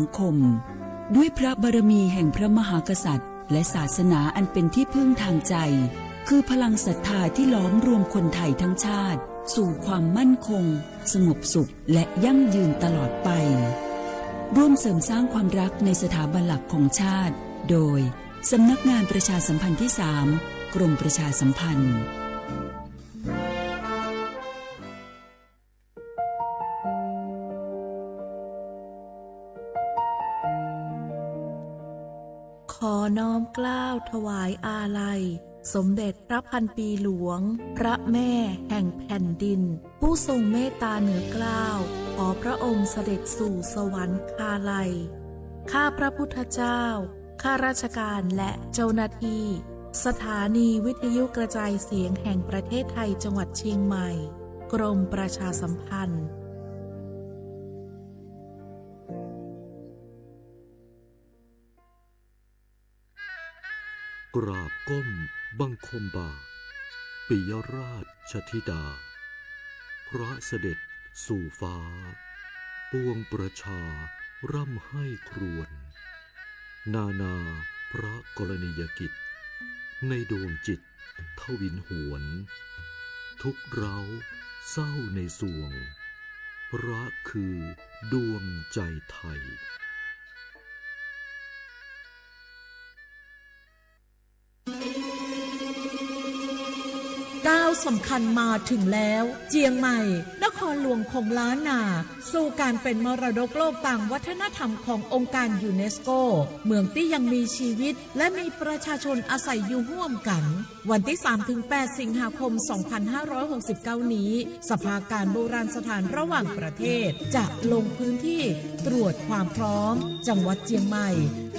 สังคม ด้วยพระบารมีแห่งพระมหากษัตริย์และศาสนาอันเป็นที่พึ่งทางใจ คือพลังศรัทธาที่ล้อมรวมคนไทยทั้งชาติ สู่ความมั่นคง สงบสุข และยั่งยืนตลอดไป ร่วมเสริมสร้างความรักในสถาบันหลักของชาติ โดย สำนักงานประชาสัมพันธ์ที่สาม กรมประชาสัมพันธ์ ขอน้อมเกล้าถวายอาลัย สมเด็จพระพันปีหลวง พระแม่แห่งแผ่นดิน ผู้ทรงเมตตาเหนือเกล้า ขอพระองค์เสด็จสู่สวรรคาลัย ข้าพระพุทธเจ้า ข้าราชการและเจ้าหน้าที่ สถานีวิทยุกระจายเสียงแห่งประเทศไทยจังหวัดเชียงใหม่ กรมประชาสัมพันธ์ กราบก้มบังคมบาท ปิยราชธิดา พระเสด็จสู่ฟ้า ปวงประชาร่ำไห้ครวญ นานาพระกรณียกิจ ในดวงจิตทวินหวน ทุกข์ร้าวเศร้าในสวง พระคือดวงใจไทย ก้าวสำคัญมาถึงแล้ว เจียงใหม่ นครหลวงของล้านนา สู่การเป็นมรดกโลกตามวัฒนธรรมขององค์การยูเนสโก เมืองที่ยังมีชีวิต และมีประชาชนอาศัยอยู่ร่วมกัน วันที่สามถึงแปดสิงหาคมสองพันห้าร้อยหกสิบเก้านี้ สภาการโบราณสถานระหว่างประเทศ จะลงพื้นที่ตรวจความพร้อม จังหวัดเจียงใหม่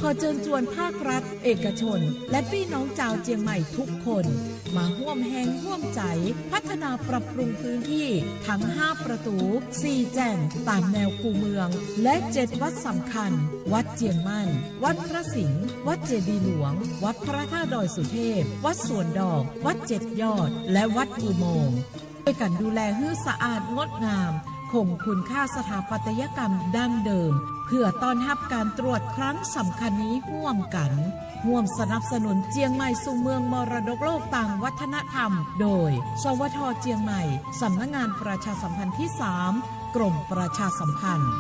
ขอเชิญชวนภาครัฐ เอกชน และพี่น้องชาวเจียงใหม่ทุกคน มาร่วมแฮงร่วมใจ๋ พัฒนาปรับปรุงพื้นที่ทั้งห้าประตู สี่แจ่ง ตามแนวคูเมือง และเจ็ดวัดสำคัญ วัดเจียงมั่น วัดพระสิงห์ วัดเจดีย์หลวง วัดพระธาตุดอยสุเทพ วัดสวนดอก วัดเจ็ดยอด และวัดอุโมงค์ ช่วยกันดูแลหื้อสะอาดงดงาม คงคุณค่าสถาปัตยกรรมดั้งเดิม เพื่อต้อนรับการตรวจครั้งสำคัญนี้ร่วมกัน ร่วมสนับสนุนเจียงใหม่สู่เมืองมรดกโลกตามวัฒนธรรม โดย สวท เจียงใหม่ สำนักงานประชาสัมพันธ์ที่สาม กรมประชาสัมพันธ์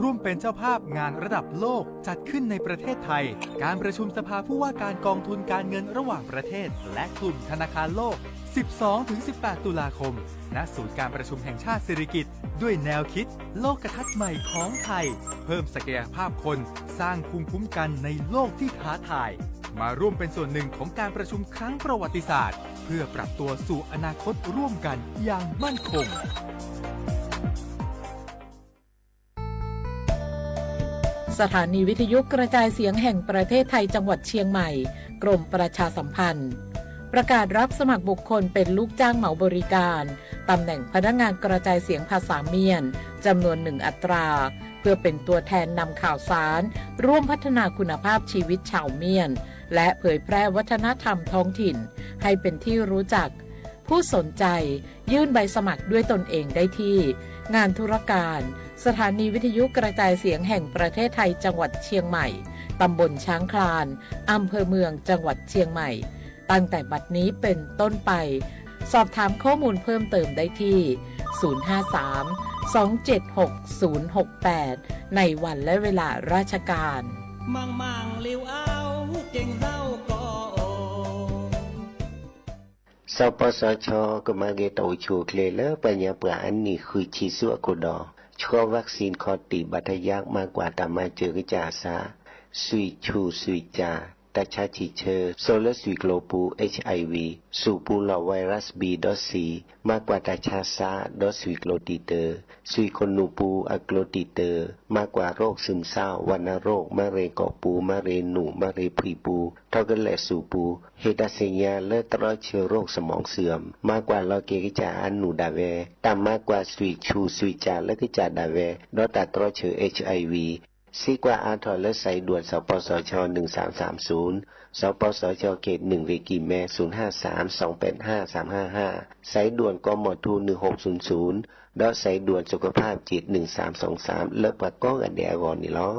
ร่วมเป็นเจ้าภาพงานระดับโลกจัดขึ้นในประเทศไทย การประชุมสภาผู้ว่าการกองทุนการเงินระหว่างประเทศ และกลุ่มธนาคารโลก สิบสองถึงสิบแปด ตุลาคม ณ ศูนย์การประชุมแห่งชาติสิริกิติ์ ด้วยแนวคิดโลกทัศน์ใหม่ของไทย เพิ่มศักยภาพคน สร้างภูมิคุ้มกันในโลกที่ท้าทาย มาร่วมเป็นส่วนหนึ่งของการประชุมครั้งประวัติศาสตร์ เพื่อปรับตัวสู่อนาคตร่วมกันอย่างมั่นคง สถานีวิทยุกระจายเสียงแห่งประเทศไทยจังหวัดเชียงใหม่ กรมประชาสัมพันธ์ ประกาศรับสมัครบุคคลเป็นลูกจ้างเหมาบริการ ตำแหน่งพนักงานกระจายเสียงภาษาเมียน จำนวนหนึ่งอัตรา เพื่อเป็นตัวแทนนำข่าวสาร ร่วมพัฒนาคุณภาพชีวิตชาวเมียน และเผยแพร่วัฒนธรรมท้องถิ่น ให้เป็นที่รู้จัก ผู้สนใจ ยื่นใบสมัครด้วยตนเองได้ที่ งานธุรการ สถานีวิทยุกระจายเสียงแห่งประเทศไทยจังหวัดเชียงใหม่ ตำบลช้างคลาน อำเภอเมืองจังหวัดเชียงใหม่ ตั้งแต่บัดนี้เป็นต้นไป สอบถามข้อมูลเพิ่มเติมได้ที่ ศูนย์ห้าสาม สองเจ็ดหก ศูนย์หกแปด ในวันและเวลาราชการ สปสช ကမၤဂ့ၤတၢ်အိၣ်ဆူၣ်အိၣ်ချ့လၢပှၤညါပှၢ်အနံၣ်ဃုဆံဆူအခိၣ်ဒီး ဆှီ vaccine ခီၣ်တံၢ်ဘၣ်တယၢ် မၤကွၢ်တၢ်မၤစၢၤကစၢ်အသး ဆွံၣ်ဆူၣ်ဆွံၣ်ကၠၣ် တၢ်ဆါဆံၣ်ဆၢ စိာ်လၢဆွံၣ်ကျိၤပူၤ HIV ဆူၣ်ပူၤလီၢ် virus B ဒီး C မၤကွၢ်တၢ်ဆါစး ဒီးဆွံၣ်ကျိၤတံာ်တာ် ဆွံၣ်ခိၣ်နူာ်ပူၤအကျိၤတံာ်တာ် မၤကွၢ်ရိး ซึมเศร้า ဝဏ္ณโรค မါရ့ၣ်ကီၢ်ပူၤ မါရ့ၣ်နူာ် မါရ့ၣ်ဖှံပူၤ ထီကလဲာ်ဆူၣ်ပူၤ ဟ့ၣ်တၢ်သ့ၣ်ညါလၢတြီဆၢ โรคสมองเสื่อม မၤကွၢ်လီၤက့ၤကစၢ်အနူၣ်ဒၣ်ဝဲ တၢ်မၤကွၢ်ဆွံၣ်ဆူၣ်ဆွံၣ်ကၠၣ်လၢကစၢ်ဒၣ်ဝဲ ဒီးတၢ်တြီဆၢ HIV စံးကွၢ်အါထီၣ်လၢ สายด่วน สปสช หนึ่งสามสามศูนย์, สปสช เขตหนึ่ง เวกีแม ศูนย์ห้าสาม สองแปดห้า สามห้าห้า, สายด่วน กมท หนึ่งหกศูนย์ศูนย์ ဒီး สายด่วนสุขภาพจิต หนึ่งสามสองสาม လၢပှၤကိးဂၤဒဲးအဂီၢ်န့ၣ်လီၤ.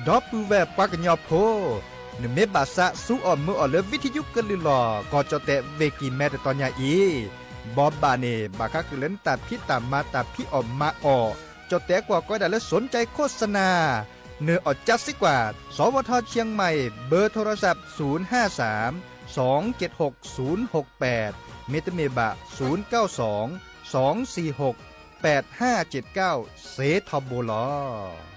ဒီပုၢ်ဝဲၢ်ပှၤကညီဖိ, နမ့ၢ်ဘၣ်ဆၣ်ဆူအီၣ်မုာ်အီၣ်လၢ ဝံထယုကလုၢ်လီၢ် ကီၢ်ကၠီၣ်တဲၣ် ဝ့ၢ်ကံၢ်မဲ တတီၤညါအံၤ, ဘီဘၣ်န့ၣ် ဘၣ်ဃးဃုာ်လၢနတၢ်ဖံးတၢ်မၤတၢ်ဖံးအီၣ်မၤအီၣ်, ကၠီၣ်တဲၣ်ကွီၢ်ကိးဝဲဒၣ်လၢ สนใจโฆษณา, နအီၣ်ကၠါစံးကွၢ် สวท เชียงใหม่ เบอร์โทรศัพท์ ศูนย์ห้าสามสองเจ็ดหกศูนย์หกแปด မ့တမ့ၢ်ဘၣ် ศูนย์เก้าสองสองสี่หกแปดห้าเจ็ดเก้า စ့ထီဘိလီၤ.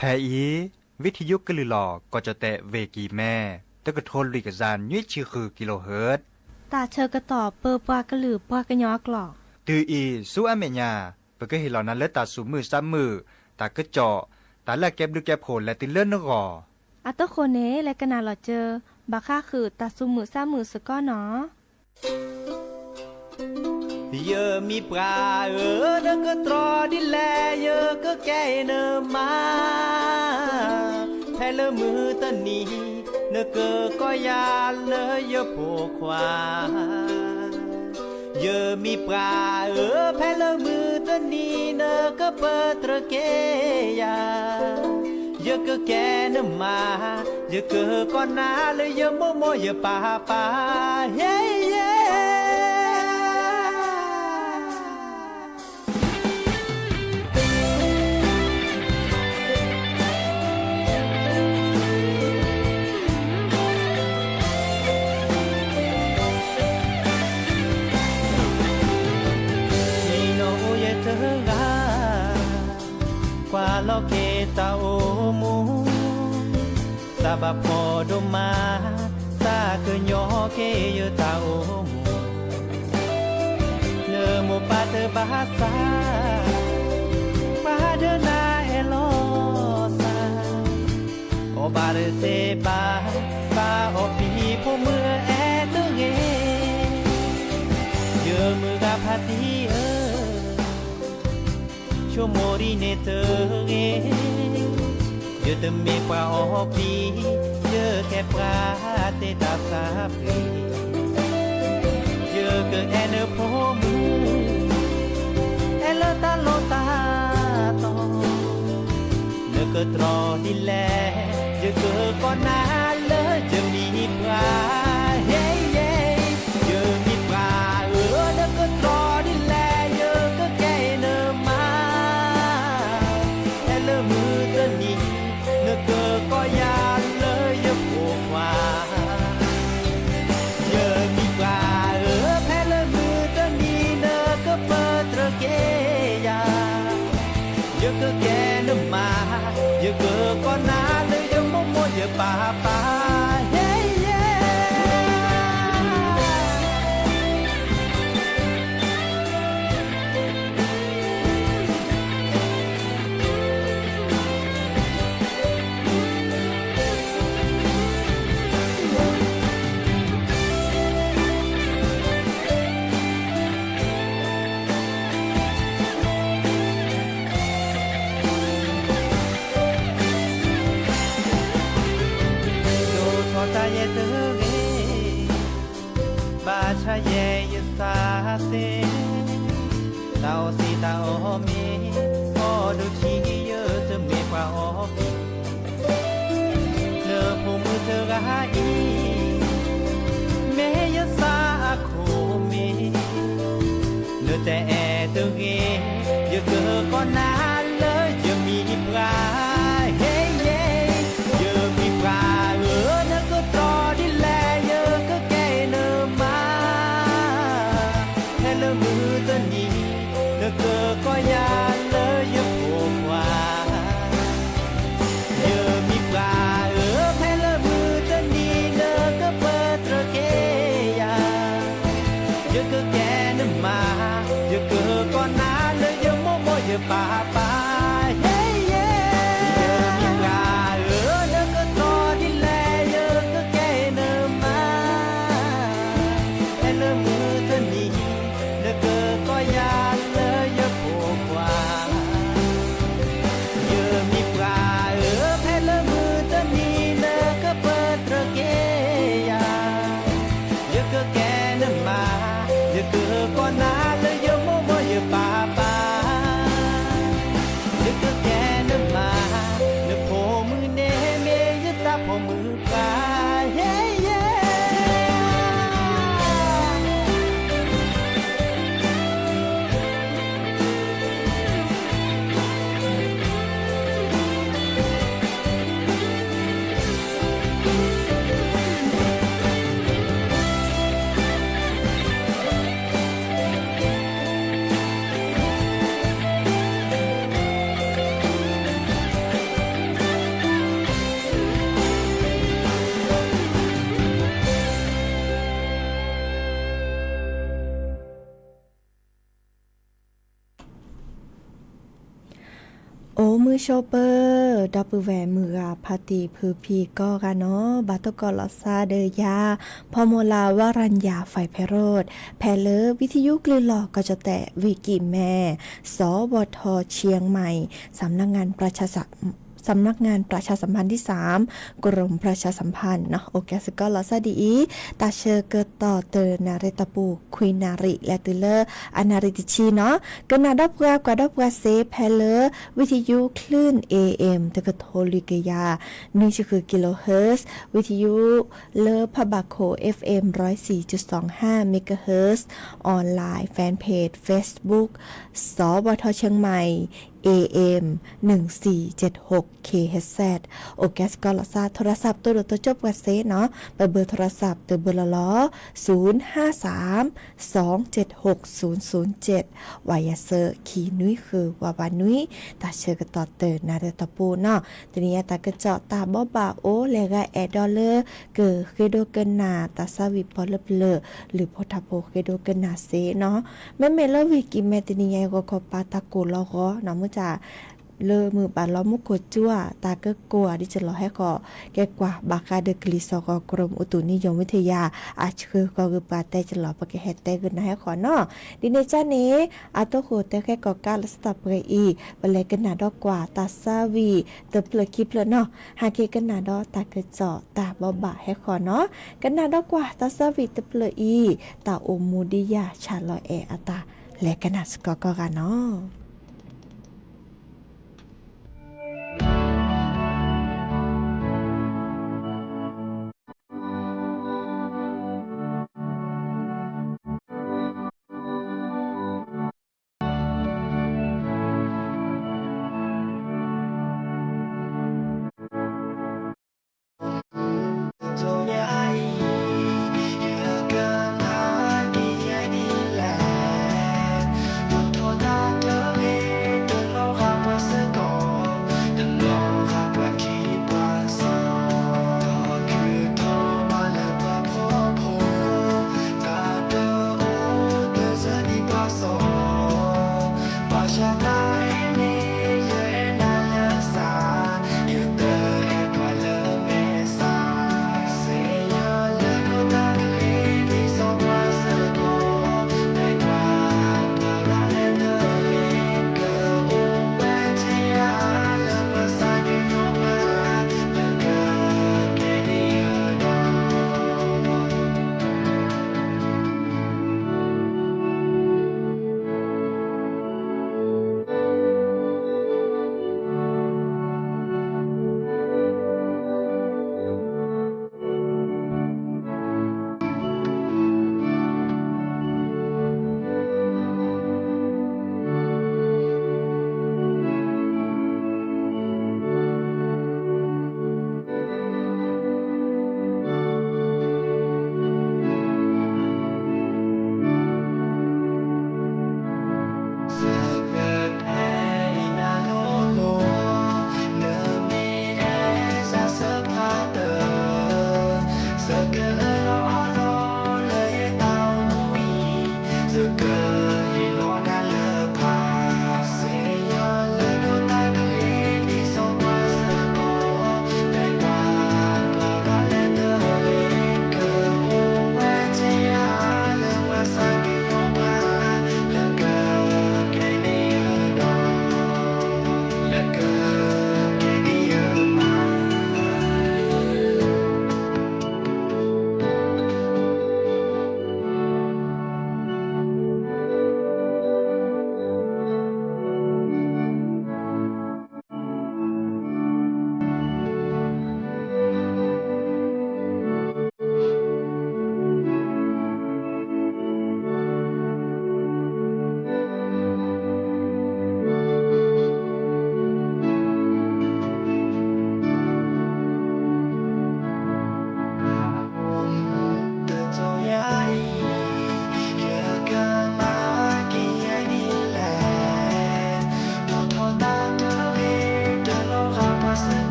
ဖဲအံၤ ဝံထယုကလုၢ်လီၢ် ကီၢ်ကၠီၣ်တဲၣ် ဝ့ၢ်ကံၢ်မဲ တကထိလွံၢ်ကယၤနွံဆံဃု kilohertz တၢ်ဆၢကတီၢ်ပၢပှၤကလုာ်ပှၤကညီအကျိာ်. တုၤအံၤဆူအမဲာ်ညါ ပကဟ့ၣ်လီၤနၤလၢတၢ်သူၣ်မုာ်သးမုာ်, တၢ်ကစီၣ်, တၢ်လၢအကဲဘျုးကဲဖှိၣ်လဲၤတုၤလၢနဂီၢ်. အတဃိန့ၣ် လဲၤကနၣ်လီၤစၢၤ ဘၣ်ဃးဃုာ်တၢ်သူၣ်မုာ်သးမုာ်စ့ၢ်ကီးနီၤ. ယမံၤပှၢ်ဧၢ, နကတြီဒ်လဲၣ် ယကကဲနမါ, ဖဲလၢမုၢ်တနံၤ နကကိးယၤလၢယဖိခွါ. ယမံၤပှၢ်ဧၢ, ဖဲလၢမုၢ်တနံၤ နကပတြၢၤက့ၤယၤ, ယကကဲနမါ, ယကကိးနၤလၢယမိၢ်မိၢ်ယပၢ်ပၢ်, ဟ့ယဲ. နံၤနအိၣ်ယဲတဂၤ, ကွၢ်လီၤက့ၤတၢ်အိၣ်မူ, သးဘၣ်ဖှီၣ်ဒိၣ်မး, သးကညီၤက့ၤယတၢ်အိၣ်မူ. နမိၢ်ပၢ်တဘၣ်သး, ပှၤဒၢနၤအဲၣ်လီၤသး, အီၣ်ဘၣ်တသ့ဘၣ်, ဘၣ်အီၣ်ဖံဖိမုၣ်အဲၣ်တဂ့ၤ. ယမုၢ်ဂၤဖါတံၢ်ဧၢ, ဆိကမိၣ်ဒ်န့ၣ်တဂ့ၤ, ယတမ့ၢ်ပှၤအီၣ်ဖံ, ယကဲပှၤတ့တၢ်သးပှ့ၤ, ယကအဲၣ်နဖိမုၣ်, အဲၣ်လၢတၢ်လီၢ်တၢ်တီ, နကတြီဒ်လဲၣ်, ယကကိးနၤလၢယမံၤပှၢ်, ဟ့ယဲ. ယမံၤပှၢ်ဧၢ, နကတြီဒ်လဲၣ် ယကကဲနမါ, ဖဲလၢမုၢ်တနံၤ နကကိးယၤလၢယဖိခွါ. ယမံၤပှၢ်ဧၢ, ဖဲလၢမုၢ်တနံၤ နကပတြၢၤက့ၤယၤ, ယကကဲနမါ, ယကကိးနၤလၢယမိၢ်မိၢ်ယပၢ်ပၢ်, ဟ့ယဲ. ဒိၣ်ထီၣ်တၢ်ယဲတဂ့ၤ, ဘၣ်ဆၣ်ယဲယသးသ့, တၢ်အီၣ်စံးတၢ်အီၣ်မ့ၤ, အီၣ်ဒိၣ်ထံယတမ့ၢ်ပှၤအီၣ်ဖံ, နဖိမုၣ်တဂၤ အံၤ, မ့ၢ်ယသးအခိၣ်မ့ၢ် နတအဲၣ်တဂ့ၤ, ယကကိးနၤလၢယမိၢ်ပှၢ်, ဟ့ယ့, ယမိၢ်ပှၢ်ဧၢ, နကတီၢ်ဒ်လဲၣ် ယကကဲနမါ, ဖဲလၢမုၢ်တနံၤ နကကိးယၤလၢယဖိခွါ ယမိၢ်ပှၢ်ဧၢ, ဖဲလၢမုၢ်တနံၤ နကပၢတြီက့ၤယၤ, ယကကဲနမါ, ယကကိးနၤလၢယမိၢ်မိၢ်ယပၢ်ပၢ်, ဟ့ယ့, ယမိၢ်ပှၢ်ဧၢ, နကတီၢ်ဒ်လဲၣ် ယကကဲနမါ, ဖဲလၢမုၢ်တနံၤ နကကိးယၤလၢယဖိခွါ ယမိၢ်ပှၢ်ဧၢ, ဖဲလၢမုၢ်တနံၤ နကပၢတြီက့ၤယၤ, ယကကဲနမါ, ယကကိးနၤလၢယမိၢ်မိၢ်ယပၢ်ပၢ်, ယကကဲနမါ, နဖိမုၣ်န့ၣ်မ့ၢ်ယတၢ်ဖိမုၣ်ပှၢ်, ဟ့ယ့ အိၣ်မုာ်ဆိးပၢၤ ဒီပုၢ်ဝဲၢ်မုၢ်ဂၤဖါတံၢ်ဖုဖံကိးဂၤနီၤ, ဘၣ်တကိးလီၤသးဒီးယၤ ဖီမီၤလၤ ဝရၣ်ညၣ် ဖဲဖဲရိၣ်, ဖဲလၢဝံသယုကလုၢ်လီၢ်ကီၢ်ကၠီၣ်တဲၣ် ဝံၤကံၣ်မဲၣ် စဘီထီၣ် ဆံမံၤ สำนักงานประชาสัม สำนักงานประชาสัมพันธ์ที่สาม กรมประชาสัมพันธ์နီၤ, အိၣ်ကဲစ့ၢ်ကီးလီၤသးဒ်အံၤ, တၢ်ဆၢကတီၢ်တနၣ်ရံၣ်တီၢ်ပူၤ ခွံနၣ်ရံၣ် လဲၤတုၤလၢအနၣ်ရံၣ်တဆံနီၤ, ကနၣ်ဒီးပှၤကွၢ်ဒီးပှၤစ့ ဖဲလၢဝံသယုကလုၢ် เอเอ็ม တကထိလွံၢ်ကယၤ နွံဆံဃု kilohertz, ဝံသယုလၢဖးဘၣ်ခိၣ် เอฟเอ็ม ร้อยสี่จุดสองห้าเมกะเฮิรตซ์, online fanpage Facebook สบทเชียงใหม่ เอเอ็ม หนึ่งสี่เจ็ดหกเคเอชเซด, အိၣ်ကဲစ့ၢ်ကီးလီၤသး โทรศัพท์ တိၢ်ဒီးတိၢ်ကၠိပှၤစ့နီၤ, ပဘၢ โทรศัพท์ တဘၢလီၤလီၤ ศูนย์ห้าสาม สองเจ็ดหก ศูนย์ศูนย์เจ็ด, ဝးယၤစၢ ခံနွံဃု ဝးဝးနွံ, တၢ်ဆၢကတီၢ်တနၣ်ရံၣ်တီၢ်ပူၤနီၤ, တနံၤအံၤတၢ်ကစီၣ်တၢ်ဘိးဘၣ်အိၣ် လဲၤဂၤအဲၣ်ဒိးလၢ ကဃ့ဒိကနၣ်တၢ်သးဝံၣ်ပီလၢပျၢၤ လုၢ်ဖိထါဖိဃ့ဒိကနၣ်စ့နီၤ, မ့မ့ၢ်လၢဝံၤကံၣ်မဲၣ်တနံၤညါအံၤ ဂီၤခီပၤတၢ်ကိၢ်လီၤဂီၤနီၤ, မ့ၢ်တၢ် လၢမုၢ်ဘၣ်လီၤမူခိၣ်ကၠူဧါ တၢ်ကကိၢ်ဧါ ဒ်ကလီၤဟဲဃီၤ, ကဲကွၢ်ဘၣ်ဃးဒီးကလံၤစီၤဂီၤ กรมอุตุนิยมวิทยา အဆှၢဃီၤဂ့ၤပှၤတဲကလီၤ ပကဟဲတဲဂ့ၤနၤဟဲဃီၤနီၤ, ဒ်န့ၣ်ကန့ၣ် အတိၢ်ဃိၣ်တဲဃဲကီၢ်ကးလၢစတၢ်ပှဲၤအံၤ ပလဲၤကနၣ်ဒီးကွၢ်တၢ်သးဝံၣ်တဖျၢၣ်ခံဖျၢၣ်နီၤ, ဟဲက့ၤကနၣ်ဒီးတၢ်ကစီၣ်တၢ်ဘိးဘၣ်ဟဲဃီၤနီၤ, ကနၣ်ဒီးကွၢ်တၢ်သးဝံၣ်တဖျၢၣ်အံၤ တၢ်အိၣ်မူဒံးယၤဆၣ်လီၤအဲၣ်အတၢ် လဲၤကနၣ်စ့ၢ်ကီးကီၢ်ဂၤနီၤ.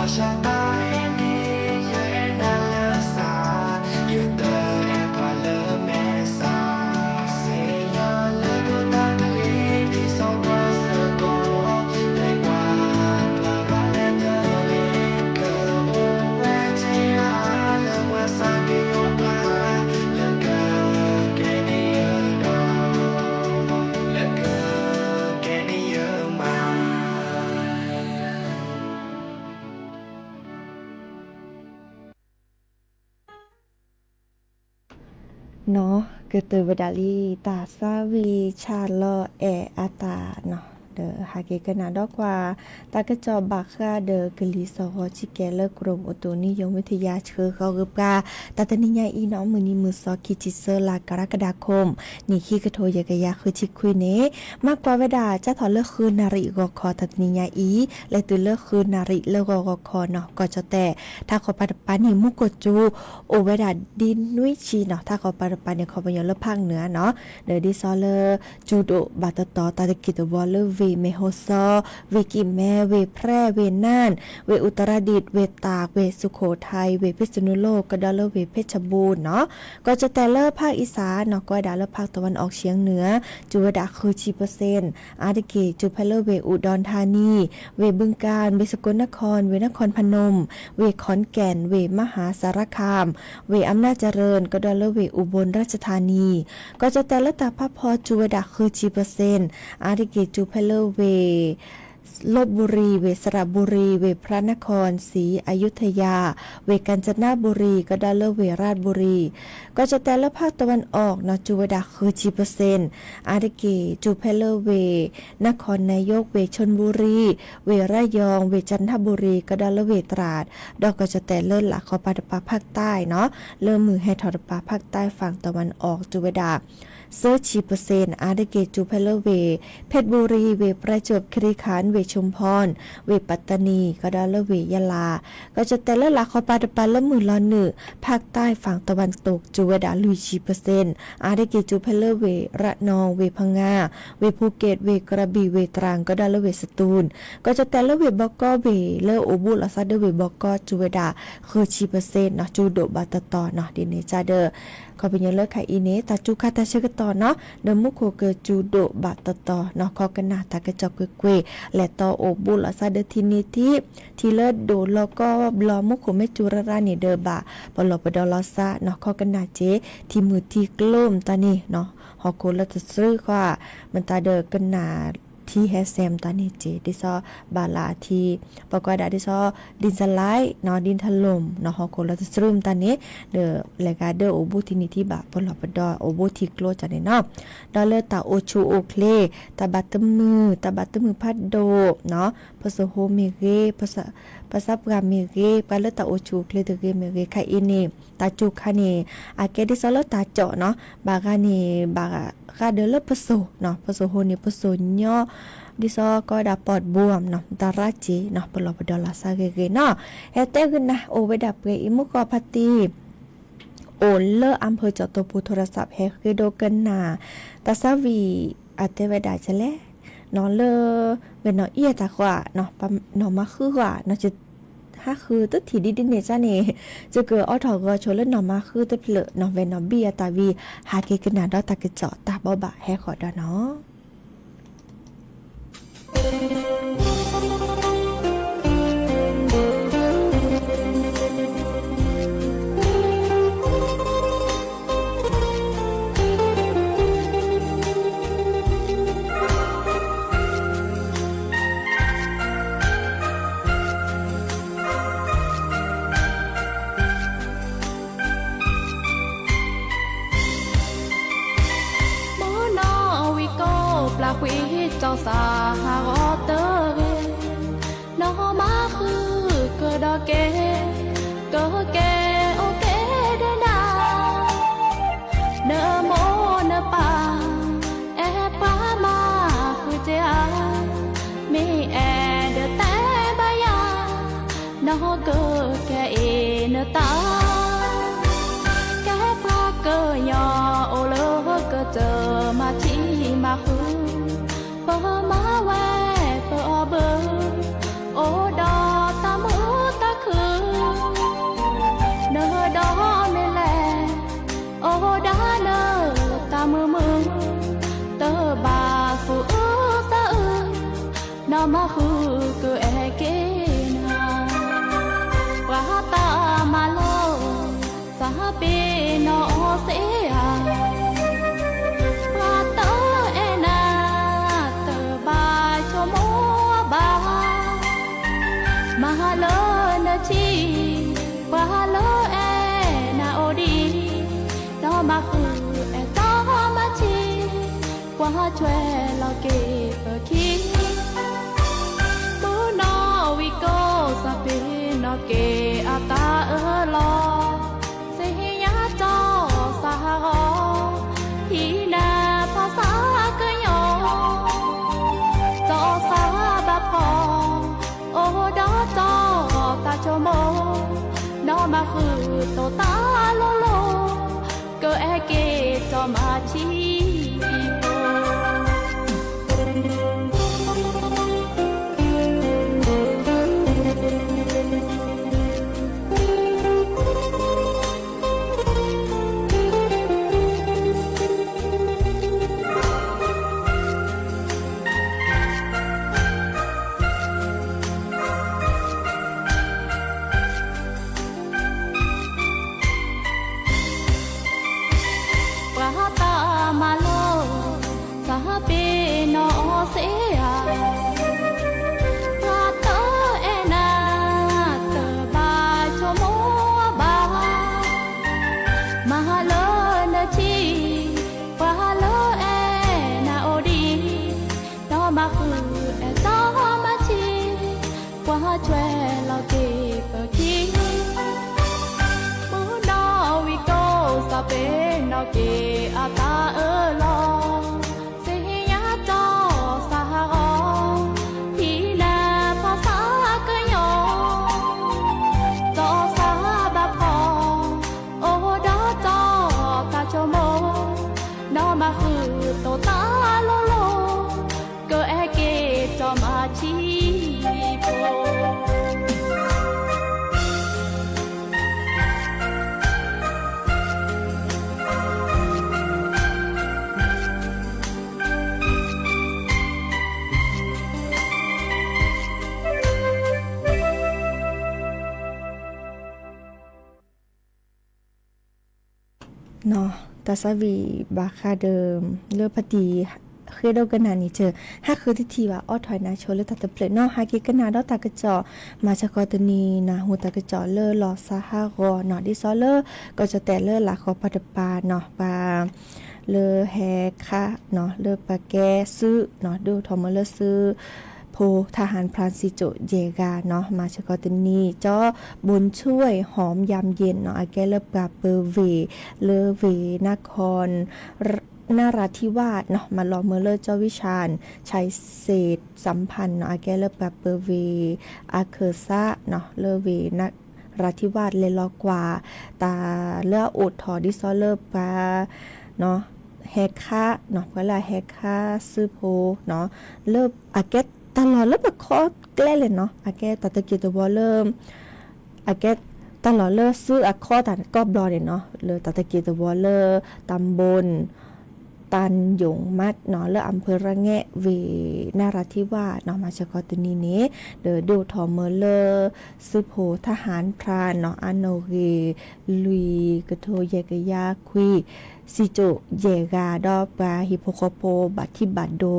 နီၢ် ကတၢၢ်ဝဲဒၣ်လံ တၢ်သးဝံၣ်ဆၣ်လီၤအဲၣ်အတၢ်နီၢ် ဒီးဟးက့ၤကနၣ်ဒီးကွၢ် တၢ်ကစီၣ်ဘၣ်ဃးဒီးကလံၤစီၤဃီၤဆံကဲးလၢ ကရူၢ်မုၢ်အတူးနံယိၤဝံထယၤဆှၢဃီၤဂ့ၤပှၤ တၢ်တနံၤညါအံၤနီၢ် မုၢ်နံၤမုၢ်သီ ခံဆံသၢလါ ကရကဒါခိၣ် နံၣ်ခံကထိယဲၢ်ကယၤဃုဆံခွံန့ၣ် မၤကွၢ်ဝဲဒၣ် ကၢ်ထီၣ်လၢဃုနၣ်ရံၣ်ဂီၤခီ တၢ်တနံၤညါအံၤ လဲၤတုၤလၢဃုနၣ်ရံၣ်လၢဂီၤဂီၤခီနီၢ် ကီၢ်ကၠီၣ်တဲၣ် ထးခီပၤတပၤန့ၣ် မူခိၣ်စူၤ အိၣ်ဝဲဒၣ်ဒ်နွံဆံနီၢ် ထးခီပၤတပၤန့ၣ် ခီပညီလၢဖးနၢၤနီၢ် ဒီးဒ်သိးလၢ စူၤဒိၣ်ဘၣ်တတီၤ တၢ်တက့ၢ်တဝီလၢဝ့ၢ်မဲၢ်ဟီၣ်စီ ဝ့ၢ်ကံၢ်မဲ ဝ့ၢ်ဖြဲ ဝ့ၢ်နၢၣ် ဝ့ၢ်အူတရဒံၣ် ဝ့ၢ်တၢ် ဝ့ၢ်စူခိၣ်ထၢၣ် ဝ့ၢ်ဖံးစနူလိၣ် ကဒီးလၢဝ့ၢ်ဖ့ၣ်ဆဘူၣ်နီၢ် ကီၢ်ကၠီၣ်တဲၣ်လၢဖးအံၣ်စၢ်နီၢ် ကိးဝဲဒၣ်လၢဖးတဝၢၣ်အီၣ်ဆၢၣ်နၢၣ် စူၤဝဲဒၣ်ဃုဆံပၢၢ်စ့ၣ် အါတက့ၢ် စူၤဖဲလၢဝ့ၢ်အူဒီၣ်ထါနံ ဝ့ၢ်ဘုကၣ် ဝ့ၢ်စကိနခီၣ် ဝ့ၢ်နခီၣ်ဖနူမ် ဝ့ၢ်ခီၣ်ကဲၣ် ဝ့ၢ်မဟၣ်စၤရခၣ် ဝ့ၢ်အမျၢ်စရၢၣ် ကဒီးလၢဝ့ၢ်အူဘိၣ်ရၢၣ်စထါနံ ကီၢ်ကၠီၣ်တဲၣ်လၢတၢ်ဖးဖီ စူၤဝဲဒၣ်ဃုဆံပၢၢ်စ့ၣ် အါတက့ၢ် စူၤဖဲလၢဝ့ၢ် လဘ်ဘူရံၤ ဝ့ၢ်စရဘူရံၤ ဝ့ၢ်ဖြးနခီၣ် စံအယူထယၤ ဝ့ၢ်ကၣ်စနဘူရံၤ ကဒီးလၢဝ့ၢ်ရၣ်ဘူရံၤ ကီၢ်ကၠီၣ်တဲၣ်လၢဖးတဝၢၣ်အီၣ်နီၢ် စူၤဝဲဒၣ်ဃုဆံပၢၢ်စ့ၣ် အါတက့ၢ် စူၤဖဲလၢဝ့ၢ် နခီၣ်နယိၣ် ဝ့ၢ်ခၠူၣ်ဘူရံၤ ဝ့ၢ်ရယီၣ် ဝ့ၢ်ကၠၣ်နဘူရံၤ ကဒီးလၢဝ့ၢ်တြၢ် ဒီးကီၢ်ကၠီၣ်တဲၣ်လၢလာ်ခီပၤတပၤဖးတၢ်နီၢ် လၢမုၢ်ဟဲထီၣ်တပၤဖးတၢ် ဖးတဝၢၣ်အီၣ် စူၤဝဲဒၣ် သၢဆံပၢၢ်စ့ၣ် အါတက့ၢ် စူၤဖဲလၢဝ့ၢ် ဖ့ၣ်ဘူရံၤ ဝ့ၢ်ပြဲစူး ခရံခၣ် ဝ့ၢ်ဆူဖီၣ် ဝ့ၢ်ပတနံ ကဒီးလၢဝ့ၢ်ယလၢ် ကီၢ်ကၠီၣ်တဲၣ်လၢလာ်ခီပၤတပၤလၢမုၢ်လီၤနုာ် ဖးတၢ်ဖးတဝၢၣ်တိၢ် စူၤဝဲဒၣ်လွံၢ်ဆံပၢၢ်စ့ၣ် အါတက့ၢ် စူၤဖဲလၢဝ့ၢ်ရၣ်နီၣ် ဝ့ၢ်ဖငါ ဝ့ၢ်ဖူက့ၣ် ဝ့ၢ်ကရဘံၣ် ဝ့ၢ်တြၢ် ကဒီးလၢဝ့ၢ်စတူၣ် ကီၢ်ကၠီၣ်တဲၣ်လၢဝ့ၢ်ဘီကီ ဝ့ၢ်လၢအိၣ်ဘူးလီၤသးဒီးဝ့ၢ်ဘီကီ စူၤဝဲဒၣ်ဃုဆံပၢၢ်စ့ၣ်နီၢ် စူၤဒိၣ်ဘၣ်တတီၤနီၢ် ဒ်န့ၣ်ကဒီး ခီပညီလၢခါအံၤန့ၣ် တၢ်စူၤခါတၢ်ဆၢကတီၢ်နီၢ် ဒီးမူခိၣ်ကစူၤဒိၣ်ဘၣ်တတီၤနီၢ် ခီကနၣ်တၢ်ကစီၣ်ကွ့ၢ်ကွ့ၢ် လဲၤတီအိၣ်ဘူးလီၤသးဒီးထံနံၤထံး ထံလၢဒိၣ်လီၤကီဘျီ မူခိၣ်မ့ၢ်စူၤရၣ်ရၣ်န့ၣ်ဒီးဘၣ်ပလီၢ်ပဒီလီၤသးနီၢ် ခီကနၣ်က့ၤ ထံမုၢ်ထံကျိမတၤန့ၣ်နီၢ် ဟီၣ်ခိၣ်လီၤတသြုဃီ မတၤဒီးကနၣ်ထံဟဲစဲးမတၤန့ၣ်က့ၤ ဒ်သိးဘၣ်လၢအထံ ပကွၢ်ဒၣ်ဒ်သိး ဒ်စလဲးနီၢ် ဒ်ထလိၣ်နီၢ် ဟီၣ်ခိၣ်လီၤတသြုမတၤန့ၣ် ဒီးလဲၤဂၤဒၢအိၣ်ဘူးထံနံၤထံးဘၣ်ပလီၢ်ပဒီအိၣ်ဘူးထံကျိကန့ၣ်နီၢ် ဒီးလၢတၢ်အိၣ်ဆူၣ်အိၣ်ချ့ တၢ်ဘၣ်တမုာ် တၢ်ဘၣ်တမုာ်ဖးဒိၣ်နီၢ် ပစိာ်ဟိမ့ၢ်ဂ့ၤ ပစးပှၢ်မ့ၢ်ဂ့ၤ ပှၤလၢတၢ်အိၣ်ဆူၣ်အိၣ်ချ့တဂ့ၤမ့ၢ်ဂ့ၤ ခါအံၤန့ၣ် တၢ်စူၤခါန့ၣ် အကဲဒ်သိးလၢတၢ်ကၠီၣ်နီၢ် ဘၣ်ဂၤန့ၣ် ဘၣ်ဃးဒီးလၢပစိာ်နီၢ် ပစိာ်ဟိန့ၣ် ပစိာ်ညီ ဒ်သိးကီးဝဲဒၣ်ပီၣ်တဘိနီၢ် တရၣ်က့ၤနီၢ် ပလီၢ်ပဒီလီၤသးဂ့ၤဂ့ၤနီၢ် ဟဲတဲဂုာ်နၤ အိၣ်ဝဲဒၣ်ပှဲၤအံၤ မုၢ်ကီၢ်ဖါတံၢ် အိၣ်လၢအမ်ၣ်ဖၢၣ်ကၠီၣ်တိၢ်ပူၤ ထိရစး ဟဲဃ့ဒိကနၣ် တၢ်သးဝံၣ် အတဲဝဲဒၣ်ကလဲၣ် နီၢ်လၢ ဝဲၢ်နီၢ်အံၤအတၢ်ဃီဧါ နီၢ်မါဃုဃီဧါ နီၢ် ဟးဃုတထံၣ်ဒ်ဒ်န့ၣ်ကန့ၣ် ယကအိးထီၣ်ဂီၤဆိလၢနီၢ်မါဃုတဖျၢၣ်နီၢ် ဝဲၢ်နီၢ်ဘံၣ်အတၢ်ဝံၣ် ဟးက့ၤကနၣ်ဒီးတၢ်ကစီၣ်တၢ်ဘိးဘၣ်ဟဲဃီၤဒီးနီၢ် မုၢ်နီၢ်ဝံၤကိးပျၢ်ကွံာ် ကၠီၣ်သးဟးဂီၤတဂ့ၤ, နီၢ်မါဃုကဒီးက့ၤ, ကက့ၤအိၣ်က့ၤဒီးနၤ, နမိၢ်နပၢ် အဲၣ်ပှၤမၤဃုာ်က့ၤဧါ, မ့ၢ်အဲၣ်ဒီးတဲဘၣ်ယၤ, နီၢ်ကကဲအံၤနတၢ် ကဲပှၤကညီအိၣ်လၢကတၢၢ်မၤထံမၤဃုာ်, ပမၤဝဲပအီၣ်ဘၢ, အိၣ်ဒီးတၢ်မုာ်တၢ် ဟးပ့ၤနီၣ်အီၤစ့ဧါ, ပှၤတအဲၣ်နၤ တဘၣ်ဆိကမိၣ်ဘၣ်, မၤဟးလၢနထံ, ပှၤလၢအဲၣ်နၤအိၣ်ဒံး, ဒီးမၤဃုာ်အဲၣ်တီမၤဆံး, ပှၤဟးဆွဲလီၤက့ၤပခံ မုၢ်နီၣ်ဝံၤကိးစၢ်ပ့ၤနီၣ်က့ၤအသးအၢလီၤ, စ့ဟ့ၣ်ညါတီၢ်စးဟးဂီၤ, ဟံးနၤဖီစါကညီ, တီၢ်စးဘၣ်ဖီၣ်, အိၣ်ဒီးတီၢ်တၢ်ဆိကမိၣ်, ဒီးမၤဃုာ်တိာ်သးလိၤလိၤ, ကအဲၣ်က့ၤတီမၤဆံးဖိ ပှၤတၢ်မၤလိ, စးပ့ၤနီၣ်အီၤစ့ဧါ, ပှၤတအဲၣ်နၤ တဘၣ်ဆိကမိၣ်ဘၣ်, မၤဟးလၢနထံ, ပှၤလၢအဲၣ်နၤအိၣ်ဒံး, ဒီးမၤဃုာ်အဲၣ်တီမၤဆံး, ပှၤဟးဆွဲလီၤက့ၤပခံ မုၢ်နီၣ်ဝံၤကိးစၢ်ပ့ၤနီၣ်က့ၤအသးအၢလီၤ, စ့ဟ့ၣ်ညါတီၢ်စးဟးဂီၤ, ဟံးနၤဖီစါကညီ, တီၢ်စးဘၣ်ဖီၣ်, အိၣ်ဒီးတီၢ်တၢ်ဆိကမိၣ်, ဒီးမၤဃုာ်တိာ်သးလိၤလိၤ, ကအဲၣ်က့ၤတီမၤဆံးဖိ တၢ်ဆါဝံၤဘၣ်ဃးဒီး လၢဖါတံၢ်ဃ့ဒိကနၣ်န့ၣ် ဟးဃုတထံၣ်ဘၣ် အိးထီၣ်နါဆိလၢတၢ်တဖျၢၣ်နီၤ ဟဲက့ၤကနၣ်ဒီးတၢ်ကစီၣ် မၤစၢၤခီတနံၤ နၢ်ဟူတၢ်ကစီၣ်လၢလီၤစါဟးဂီၤနီၤ ဒ်သိးလၢ ကီၢ်ကၠီၣ်တဲၣ်လၢလာ်ဃီၤပှၤတပၤနီၤ ပှၤ လၢဟဲခးနီၤ လၢပှၤကဲစုနီၤ ဒုးအိၣ်ထီၣ်မၢလၢစု ဖိ ทหารพราน စံၣ်စိၣ်ယဲၢ်ဂၤနီၤ မၤစၢၤခီတနံၤ ကၠီ บุญช่วย หอมยามเย็นနီၤ အကဲလၢပှၤပၢၤဝ့ၢ် လၢဝ့ၢ် นคร นราธิวาสနီၤ မၤလီၤမၢလၢ เจ้าวิชาญ ชัยเศรษฐสัมพันธ์နီၤ အကဲလၢပှၤပၢၤဝ့ၢ် အခၢၣ်စးနီၤ လၢဝ့ၢ် นราธิวาส လဲၤလီၤကွၢ် တၢ်လၢအအိၣ်ထီၣ်ဒ်သိးလၢပှၤ ဟဲခးနီၤ ပှၤလၢအဟဲခးစုဖိနီၤ လၢအကဲတၢ်လီၢ်လၢပခီကျဲလဲၣ်နီၤ အကဲတၢ်တက့ၢ်တဝီလၢ အကဲတၢ်လီၢ်လၢစုအခီတၢ်ကီၢ်ဘျီန့ၣ်နီၤ လၢတၢ်တက့ၢ်တဝီလၢ ตำบล ตานหยงมัดနီၤ လၢอำเภอระแงะ ဝ့ၢ် นราธิวาสနီၤ မၤစၢၤခီတနံၤန့ၣ် ဒီးဒုးအိၣ်ထီၣ်မၢလၢ စုဖိ ทหารพรานနီၤ အနိၣ်ဂ့ၤ လွံၢ်ကထိယဲၢ်ကယၤခွံ စံၣ်စိၣ်ယဲၢ်ဂၤ ဒီးပှၤဟံၣ်ဖိဃီဖိဘၣ်ထံဘၣ်ဒိ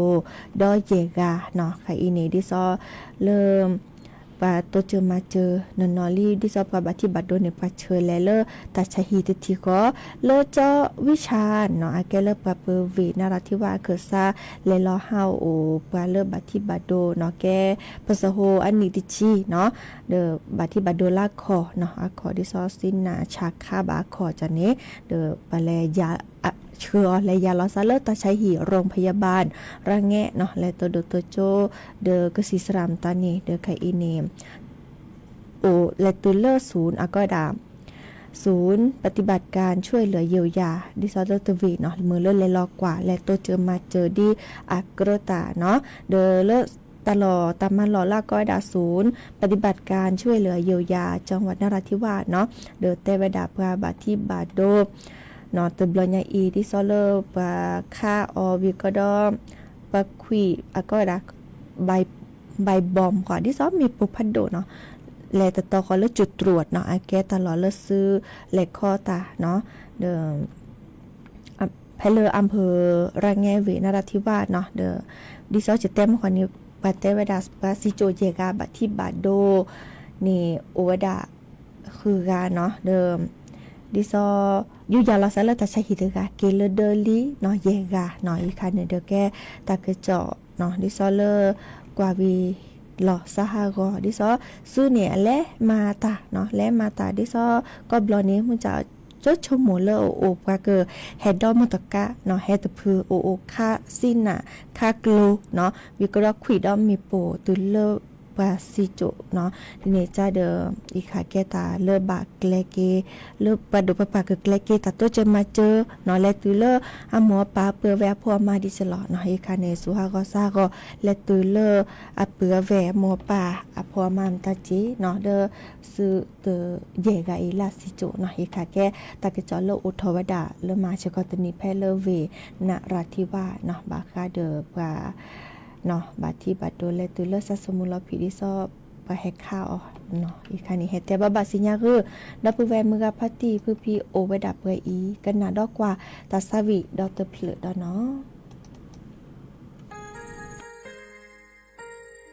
ဒီးယဲၢ်ဂၤနီၤ ခဲအံၤန့ၣ် ဒ်သိးလၢ ပှၤတိစၢၤမၤစၢၤနီၢ်နီၢ်လံ ဒ်သိးပှၤဘၣ်ထံဘၣ်ဒိန့ၣ် ပှၤဆှၢလဲၤလၢတၢ်ဆါဟံၣ်တထံၣ်ဃီ လၢကၠီဝံၡါနီၤ အကဲလၢပှၤပၢၤဝ့ၢ် နရၣ်ထံဝၣ်အခၢၣ်စး လဲၤလီၤဟးအိၣ်ပှၤလၢဘၣ်ထံဘၣ်ဒိနီၤ ကဲပစဟိအနံၣ်တဆံနီၤ ဒီးဘၣ်ထံဘၣ်ဒိလၢအခီၣ်နီၤ အခီၣ်ဒ်သိးစံနၢ်ဆၣ်ခါဘၣ်အခီၣ်ကၠီန့ၣ် ဒီးပှၤလဲၤ ဆှၢအီၤလဲၤယၤလီၤစးလၢတၢ်ဆါဟံၣ် โรงพยาบาล ระแงะနီၤ လဲၤတိၢ်ဒိၣ်တိၢ်ကၠိ ဒီးကစံးစရၣ်မတၤန့ၣ် ဒီးခဲအံၤန့ၣ် အိၣ်လဲၤတုၤလၢ ศูนย์ အကီဒၣ် ศูนย์ปฏิบัติการช่วยเหลือเยียวยา ဒ်သိးလၢတဝ့ၢ်နီၤ မ့ၢ်လၢလဲၤလီၤကွၢ် လဲၤတိစၢၤမၤစၢၤဒ်အကြၢးတၢ်နီၤ ဒီးလၢတၢ်လီၢ်တၢ်မၤလီၢ်လၢအကီဒၣ် ศูนย์ปฏิบัติการช่วยเหลือเยียวยาจังหวัดนราธิวาสနီၤ ဒီးတဲဝဲဒၣ်ပှၤဘၣ်ထံဘၣ်ဒိ နီၤ တဘျီညါအံၤ ဒ်သိးလၢပှၤခးအီၤဝံၤကီဒီး ပှၤခွံၣ်အကီဒၣ် ใบ bomb ဃီ ဒ်သိးမ့ၢ်ပိၢ်ဖးဒိၣ်နီၤ လဲၤတတီဃီၤလၢကၠိတြူးနီၤ အကဲတၢ်လီၢ်လၢစုလဲၤခီတၢ်နီၤ ဒီး ဖဲလၢ อำเภอระแงะ เวทนราธิวาสနီၤ ဒီး ဒ်သိးယတဲမုၢ်ဃီန့ၣ် ပှၤတဲဝဲဒၣ် ပှၤစံၣ်စိၤယဲၢ်ဂၤ ဘၣ်ထံၣ်ဘၣ်ဒိန့ၣ် အိၣ်ဝဲဒၣ်ဃုဂၤနီၤ ဒီး ဒ်သိး ယူးယီၣ်လီၤသးလၢတၢ်ဆါဟံၣ်တဂၤ က့ၤလၢဒၢလံနီၤ ယဲၢ်ဂၤနီၤ ယခါန့ၣ်ဒီးကဲတၢ်ကစီၣ်နီၤ ဒ်သိးလၢ ကွၢ်ဝံၤလီၤစါဟးဂီၤ ဒ်သိး စုန့ၣ် အလဲၤမၤတၢ်နီၤ လဲၤမၤတၢ် ဒ်သိး ကီၢ်ဘျီန့ၣ် မုၢ်ကၢ် ကၠိဆိကမိၣ်လၢအအိၣ်ပှၤကဟဲဒီးမီၢ်တကါနီၤ ဟဲတဖု အိၣ်အိၣ်ခးစံနၢ် ခးကျိနီၤ ဝံၤကဒီးခွံၣ်ဒီးမ့ၣ်ပိၢ်တုၤလၢပှၤစံၣ်စိၤနီၤ ဒ်န့ၣ်ကဒီး ယခါကဲတၢ်လၢဘၣ်ကျဲက့ၤ လၢပှၤဒိၣ်ပှၤပှၢ်ကကျဲက့ၤတၢ်တိစၢၤမၤစၢၤနီၤ လဲၤတုၤလၢအမိၢ်အပၢ် အပုၢ်အဝဲၢ် အဖိအမါဒ်စ့ၢ်လီၤနီၤ ယခါန့ၣ် စူၤဟးဂီၤစါဟးဂီၤ လဲၤတုၤလၢအပုၢ်အဝဲၢ် အမိၢ်အပၢ် အဖိအမါမတၤက့ၤနီၤ ဒီး စုတယဲၢ်ဂၤအံၤလၢအစံၣ်စိၤနီၤ ယခါကဲ တၢ်ကစီၣ်လၢအိၣ်ထီၣ်ဝဲဒၣ်လၢမၤဆၢကတီၢ်တနံၤဖဲလၢ ဝေနရာธิวาสနီၤ ဘၣ်ဃးဒီးပှၤ ဘၣ်ထံၣ်ဘၣ်ဒိလဲၤတုၤလၢစးစမူလီၤဖံးဒ်သိး ပှၤဟဲခးအီၤနီၤ ယခါန့ၣ် ဟဲတဲဘၣ်ဘၣ်စံညါဂုာ် ဒီပုၢ်ဝဲၢ်မုၢ်ဂၤဖါတံၢ် ဖုဖံအိၣ်ဝဲဒၣ်ပှဲၤအံၤ ကနၣ်ဒီးကွၢ်တၢ်သးဝံၣ်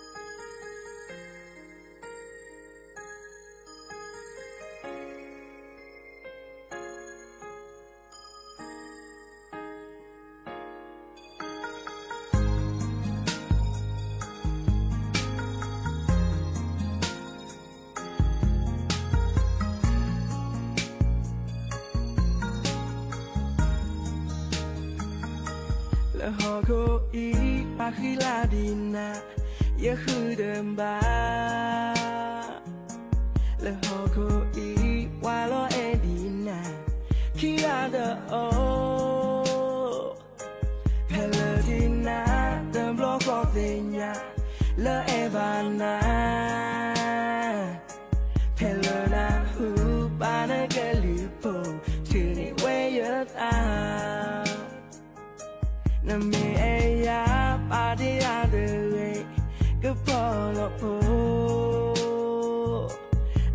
ဒီတဖျၢၣ်ဒီးနီၤ လၢဟီၣ်ခိၣ်အံၤ ပှၤဃံလၤဒံးနၤ ယဃုတဘၣ် လၢဟီၣ်ခိၣ်အံၤ ပှၤလီၤအဲၣ်ဒံးနၤ ခံဂၤတအိၣ် ဖဲလၢဒံးနၤ တဘျီဃီသ့ၣ်ညါ လၢအဲၣ်ဘၣ်နၤ ဖဲလၢနဟုၣ်ပာ်နကလုၢ်ဖိ ဆှၢန့ၢ်ဝဲယသး နမ့ၢ်အဲၣ်ယၤ ပာ်တ့ၢ်ယၤတဂ့ၤ ကဖီလီၤဖိ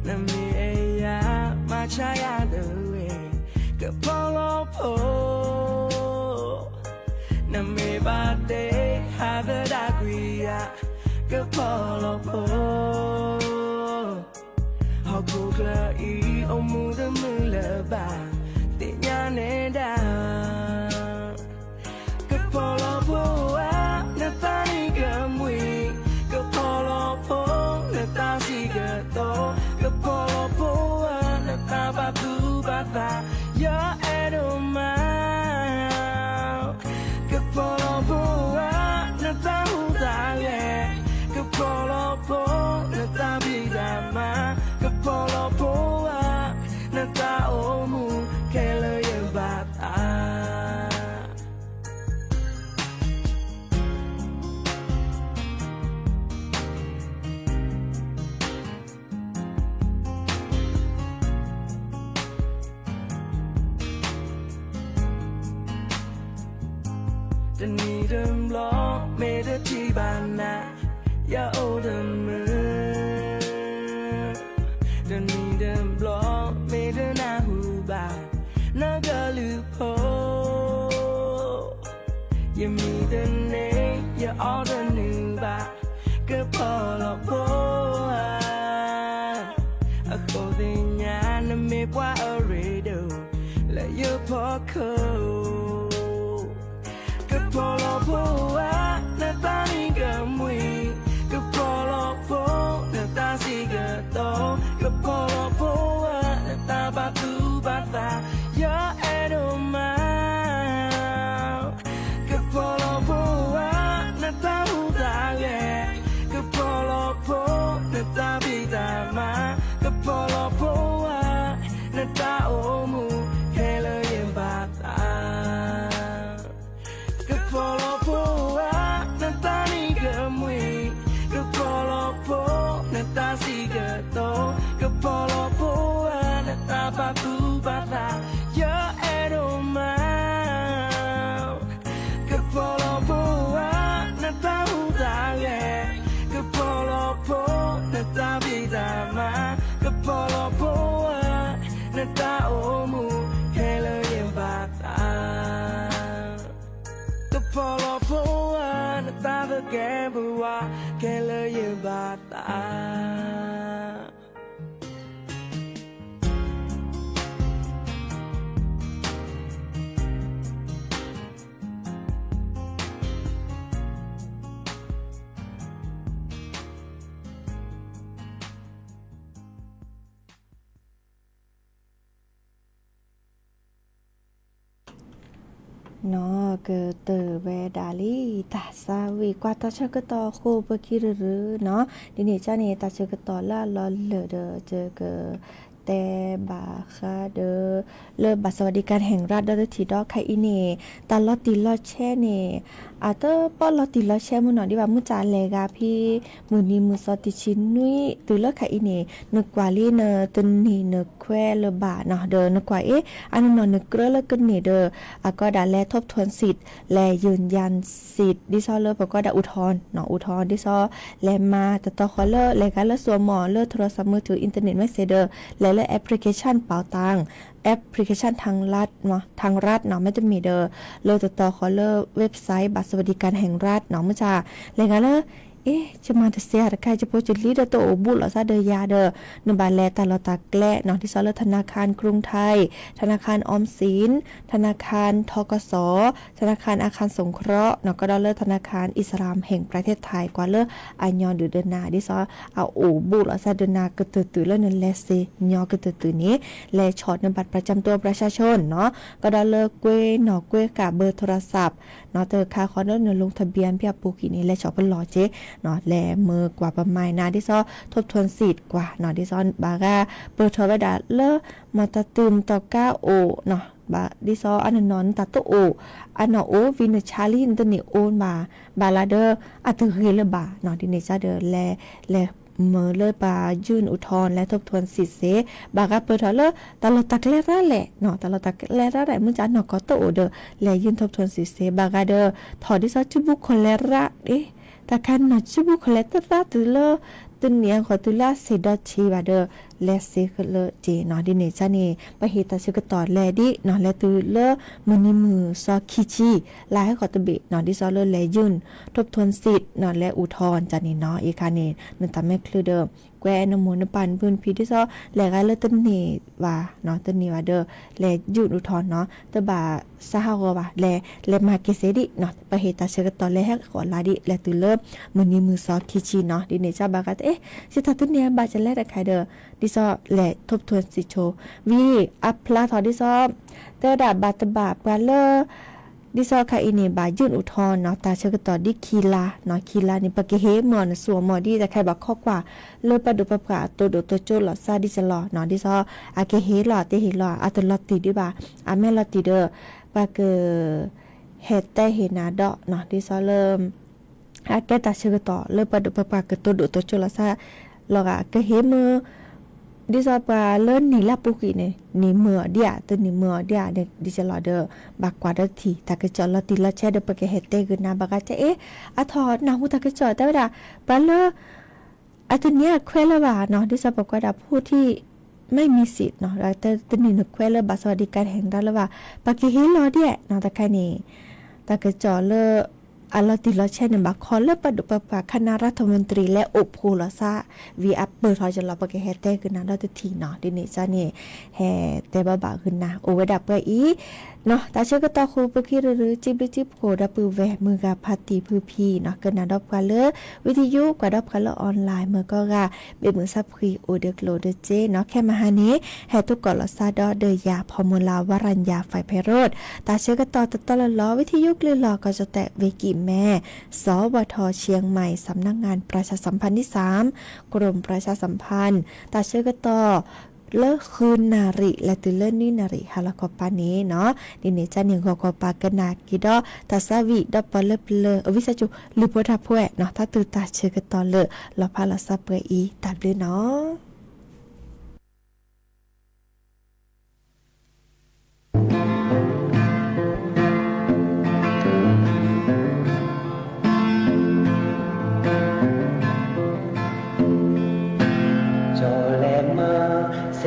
နမ့ၢ်အဲၣ်ယၤ မၤဆါယၤတဂ့ၤ ကဖီလီၤဖိ နမ့ၢ်ဘၣ်တ့ ဟးသဒၣ်ကွံာ်ယၤ ကဖီလီၤဖိ ဟီၣ်ခိၣ်ချၢအံၤ အိၣ်မူတမုာ်လၢၤဘၣ် သ့ၣ်ညါနဲဒၣ် ကဖီလီၤဖိဧၢ နသးနံၣ်ကမှံၤ ကဖီလီၤဖိ နသးဆံးကတီၤ ကဖီလီၤဖိဧၢ နသးဘၣ်သူၣ်ဘၣ်သး ယအဲၣ်ဒိးမး ကဖီလီၤဖိဧၢ နသးဟူးသးဂဲၤ ကဖီလီၤဖိ နသးဖံးသးမၤ ကဖီလီၤဖိဧၢ နသးအိၣ်မူခဲလၢာ်ယဘၣ်သး တနံၤတဘျီ မ့ၢ်တထံၣ်ဘၣ်နၤ ယအိၣ်တမုာ် တနံၤတဘျီ မ့ၢ်တနၢ်ဟူဘၣ် နကလုၢ်ဖိ ယမံတန့ၢ် ယအီၣ်တနုာ်ဘၣ် ကဖီလီၤဖိဧၢ အဃိသ့ၣ်ညါ နမ့ၢ်ပှၤအရ့ဒိၣ် လၢယဖီခိၣ် ကဖီလီၤဖိဧၢ နသးနံၣ်ကမှံၤ ကဖီလီၤဖိ နသးဆံးကတီၤ ကဖီလီၤဖိဧၢ နသးဘၣ်သူၣ်ဘၣ်သး ယအဲၣ်ဒိးမး ကဖီလီၤဖိဧၢ နသးဟူးသးဂဲၤ ကဖီလီၤဖိ နသးဖံးသးမၤ ကဖီလီၤဖိဧၢ နသးအိၣ်မူခဲလၢာ်ယဘၣ်သး တၢ်မၤ ကပီၤလီၤဖိဝါ နတၢ်အိၣ်မူ ခဲလၢာ်ယဘၣ်သး ကပီၤလီၤဖိဝါ နတၢ်သကဲးပဝး ခဲလၢာ်ယဘၣ်သး နီၢ်ကတၢၢ်ဝဲဒၣ်လံ တၢ်သးဝံၣ်ကွၢ်တၢ်ဆၢကတီၢ်အဃိ ပခံရုရုနီၤ, ဒ်န့ၣ်ကန့ၣ် တၢ်ဆၢကတီၢ်လၢအလီၤလၢာ်ဒီး ယကတဲဘၣ်ဃးဒီး လၢဘၣ်စဝၤဒံကၣ်ဟဲၣ်ရၣ်ဒီတထံၣ်ဒီး ခဲအံၤန့ၣ် တၢ်လီၤတံၢ်လီၤဆဲးန့ၣ် အတပီၣ်လီၤတံၢ်လီၤဆဲးမုၢ်နီၤဒံးဘၣ် မုၢ်ဆါလဲၤဂၤဖဲ မုၢ်နံၤမုၢ်သီတဆံနွံ တုၤလၢခဲအံၤန့ၣ် နကွၢ်လံနတန့ၢ်နခွဲလၢၤဘၣ်နီၤ ဒီးနကွၢ်အ့ၣ် အနီၢ်နီၢ်နကြၢးလၢကန့ၢ်ဒီး အကီဒၣ်လဲၤ ทบทวนสิทธิ์ လဲၤ ยืนยันสิทธิ์ ဒ်သိးလၢပကိးဒၣ် อุทธรณ์နီၤ อุทธรณ์ ဒ်သိး လဲၤမၤတတီၤဃီလၢ လဲၤဂၤလၢစိအမီၤလၢ โทรศัพท์มือถือ internet message ဒီး လဲၤလၢ application เป๋าตัง application ทางรัฐနီၤ ทางรัฐနီၤ မ့တမ့ၢ်ဒီး လၢတတီၤဃီလၢ website ဘၣ်စဝၤဒံကၣ်ဟဲၣ်ရၣ်နီၤ မုၢ်ဆါ လဲၤဂၤလၢ အ့ၣ် ယမၤတသ့ဧါတခါ ယဖိယလံၤဒီး တအိၣ်ဘူးလိာ်သးဒီးယၤဒီး နဘၣ်လဲၤတၢ်လီၢ်တၢ်ကျဲနီၤ ဒ်သိးလၢ ธนาคารกรุงไทย ธนาคารออมสิน ธนาคาร ทกส ธนาคารอาคารสงเคราะห์နီၤ ကဒီးလၢ ธนาคารอิสลามแห่งประเทศไทย ကွၢ်လၢအညီဒုၣ်ဒီးနၤ ဒ်သိး အအိၣ်ဘူးလိာ်သးဒီးနၤကတၢၢ်တုၤလၢနလဲၤစ့ညီကတၢၢ်တုၤန့ၣ် လဲၤဆီၣ်နဘၣ် ประจำตัวประชาชนနီၤ ကဒီးလၢကွဲးနီၣ်ကွဲးဃာ် เบอร์โทรศัพท์နီၤ တခါဃီလၢန ลงทะเบียน ဖဲအပူၤကွံာ်န့ၣ် လဲၤဆီၣ်ပလီၢ်က့ၤနီၤ လဲၤမၤကွၢ်ပမၤနၤ ဒ်သိး ทบทวนสิทธิ์ ကွၢ်နီၤ ဒ်သိးဘၣ်ဂၤ ပၢၢ်ထီၣ်ဝဲဒၣ်လၢ မီၢ်တၢ်တုၤမီၢ်တၢ်ကါအိၣ်နီၤ ဘၣ် ဒ်သိးအနီၢ်နီၢ်နတၢ်တအိၣ် အနီၢ်အိၣ် ဝံၤနဆါလံ နတန့ၢ်အိၣ်ဘၣ် ဘၣ်လၢဒီး အတဂ့ၤလၢၤဘၣ်နီၤ ဒ်န့ၣ်ကဒီး လဲၤ လဲၤမၤလၢပှၤ ยื่นอุทธรณ์ လဲၤ ทบทวนสิทธิ์ စ့ ဘၣ်ဂၤပၢၢ်ထီၣ်လၢ တၢ်လီၢ်တၢ်ကျဲရၣ်လဲၣ်နီၤ တၢ်လီၢ်တၢ်ကျဲရၣ်ဒၣ် မုၢ်ကနီၢ်ကီၢ်တအိၣ်ဒီး လဲၤ ยื่น ทบทวนสิทธิ์ စ့ ဘၣ်ဂၤဒီး ထီၣ်ဒ်သိးစုပူၤခိၣ်လဲၤရၣ် အ့ၣ် တၢ်ခါနီၢ်စုပူၤခိၣ်လဲၤတရၣ်တုၤလၢ တနံၣ်အဂီၢ်တုၤလၢအဆံးဒီးဆံးဘၣ်ဒီး လဲၤစ့လၢက့ၤနီၤ ဒ်န့ၣ်ကန့ၣ် ပဟ့ၣ်တၢ်ဆၢကတီၢ်လဲၤဒ်နီၤ လဲၤတုၤလၢ မုၢ်နံၤမုၢ်သီခံဆံ လါဟဲဃီၤတဘ့ၣ်နီၤ ဒ်သိးလၢလဲၤ ยื่น ทบทวนสิทธิ์ နီၤ လဲၤ อุทธรณ์ ကန့ၣ်နီၤ အံၤခါန့ၣ် နတၢ်မဲာ်ချံဒီး ကွဲးနမိၢ်နပၢ်နပုၢ်နဖံး ဒ်သိး လဲၤဂၤလၢတန့ၢ်ဘၣ်နီၤ တန့ၢ်ဘၣ်ဒီး လဲၤ ยื่นอุทธรณ์ နီၤ တဘၣ်စးဟးဂီၤဘၣ် လဲၤ လဲၤမၤက့ၤစ့ဒံးနီၤ ပဟ့ၣ်တၢ်ဆၢကတီၢ်လဲၤဟဲဃီၤလါဒံး လဲၤတုၤလၢ မုၢ်နံၤမုၢ်သီခံဆံနီၤ ဒ်န့ၣ်ကဘၣ်ဂၤတအဲၣ် စံးတၢ်တန့ၢ်ဘၣ်ကလဲၤတခါဒီး ဒ်သိးလဲၤ ทบทวนสิทธิ์ ဆိ ဝံၤအဖျါထီၣ်ဒ်သိး တဲဝဲဒၣ်ဘၣ်တဘၣ်ပှၤလၢ ဒ်သိးခါအံၤန့ၣ် ဘၣ် ยื่นอุทธรณ์ နီၤ တၢ်ဆၢကတီၢ်ဒ်ခံလါနီၤ ခံလါန့ၣ် ပကဟ့ၣ်မၢ်နစိအမီၤဒ်တၢ်ခဲဘၣ်ခီကွၢ် လၢပှၤဒိၣ်ပှၤပှၢ်အတိၢ်ဒိၣ်တိၢ်ကၠိလီၤစၢ်ဒ်စလီၤနီၤ ဒ်သိး အကဟ့ၣ်လီၤတဟ့ၣ်လီၤ အတလီၤတံၢ်ဒံးဘၣ် အမ့ၢ်လီၤတံၢ်ဒီး ပှၤက ဟဲတဲဟ့ၣ်နၤဒီးနီၤ ဒ်သိးလၢ အကဲတၢ်ဆၢကတီၢ်လၢပှၤဒိၣ်ပှၤပှၢ်ကတိၢ်ဒိၣ်တိၢ်ကၠိလီၤစၢ် လီၤဂာ်ကဟ့ၣ်မၢ် ဒ်သိးပှၤလၢန့ၢ်လၢပူၤကွံာ်န့ၣ် န့ၢ်မၢ်အီၤဒံးဧါ တန့ၢ်မၢ်အီၤဒံးဧါ ဒ်သိးလီၤဒီး ဘၣ်ကွၢ်ဒီးထံၣ် တၢ်ကစီၣ်လီၤတံၢ်လီၤဆဲးဒီး ပကဟဲတဲဂ့ၤနၤဘၣ်ဂၤတဲအ့ၣ် အထီၣ်နၢ်ဟူတၢ်ကစီၣ်တဲဝဲဒၣ် ပှၤလၢ အတန့ၢ်အခွဲးလၢၤဘၣ်နီၤ ဒ်သိးပှၤကွဲးဒၣ် ผู้ที่ไม่มีสิทธิ์ နီၤ တန့ၢ်နခွဲးလၢ ဘၣ်စီၤဒံကၣ်ဟဲၣ်ရၣ်လၢၤဘၣ် ပကဟ့ၣ်လီၤဒ်နီၤ တခါန့ၣ် တၢ်ကစီၣ်လၢ အလီၤတံၢ်လီၤဆဲးန့ၣ် ဘၣ်ခီလၢပှၤဒိၣ်ပှၤပှၢ် คณะรัฐมนตรี လဲၤအိၣ်ဖှိၣ်လီၤစၢ် ဝံၤအပၢၢ်ထီၣ်ကလီၤ ပကဟဲတဲဂ့ၤနၤဒီးတထံၣ်နီၤ ဒ်န့ၣ်ကန့ၣ် ဟဲတဲဘၣ်ဘၣ်ဂ့ၤနၤ အိၣ်ဝဲဒၣ်ပှဲၤအံၤ နီၤ တၢ်ဆၢကတီၢ်ဃိ ပခံရုရု စံးဘျုးစံးဖှိၣ်ဒီပုၢ်ဝဲၢ် မုၢ်ဂၤဖါတံၢ်ဖုဖံနီၤ ကနၣ်ဒီးပှၤလၢ ဝံသယု ကွၢ်ဒီးပှၤလၢ online မ့ၢ်ကီဂၤ ဘ့ၣ်မုၢ်ဆါဖှံ အိၣ်ဒီးကျိၣ်ဒီးစ့နီၤ ခဲမဟါန့ၣ် ဟဲထီၣ်ကီၢ်လီၤစၢ်ဒီးဒီးယၤ ဖီမုၢ်လၢ် ဝၤရၤယၤ ဖဲးဖဲးရိၣ် တၢ်ဆၢကတီၢ်တတီလၢလီၤ ဝံသယုကလုၢ်လီၤ ကီၢ်ကၠီၣ်တဲၣ် ဝ့ၢ်ကံၣ်မဲ สวท เชียงใหม่ สำนักงานประชาสัมพันธ์ที่สาม กรมประชาสัมพันธ์ တၢ်ဆၢကတီၢ် လၢဃုနၣ်ရံၣ် လဲၤတုၤလၢနွံနၣ်ရံၣ် ဟါလီၤခီပၤန့ၣ်နီၤ ဒ်န့ၣ်ကန့ၣ် ဂီၤခီပၤကနၣ်က့ၤဒီး တၢ်သးဝံၣ်ဒီးပှၤလၢပျၢၤ အဝံသးစူၤ လုၢ်ဖိထါဖိနီၤ တၢ်တုၤတၢ်ဆၢကတီၢ်လၢ လီၤဖးလီၤစၢ်ပှဲၤအံၤ တၢ်ဘျုးနီၤ.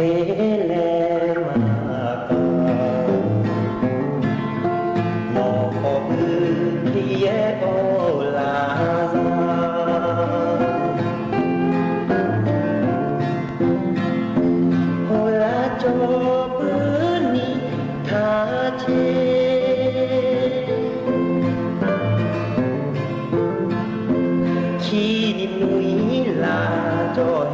မ့ၢ်လဲၤမၤသီ နီၢ်ကီၢ်အုၣ်ချံယဲအိၣ်လၢ်လၢ် ဟိလၢ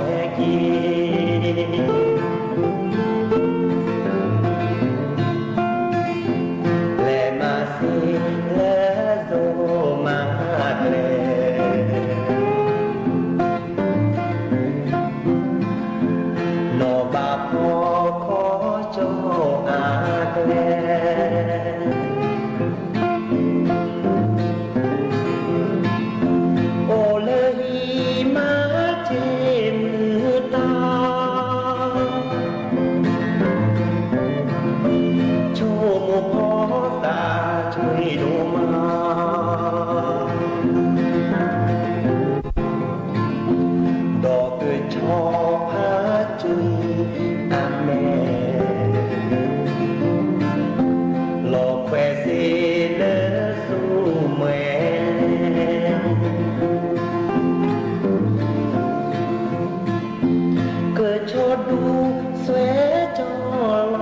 ကၠီပနံၤထါဆ့ ခံနံၤနွံလါကၠီဟဲက့ၤ လဲၤမၤစ့လၢစိၤမၤကျဲ နီၢ်ဘၣ်ဖီခီကၠီအါကျဲ အိၣ်လၢဟံၣ်မၤစ့မုၢ်တၢ် ဆိကမိၣ်ဖီသးဆွံဒိၣ်မး ဒီးကဆီဖးဆွံအမဲာ် လီၤခွဲးစ့လၢစိမှဲၤလဲၣ် ကဆီဒူဆွဲကၠီလီ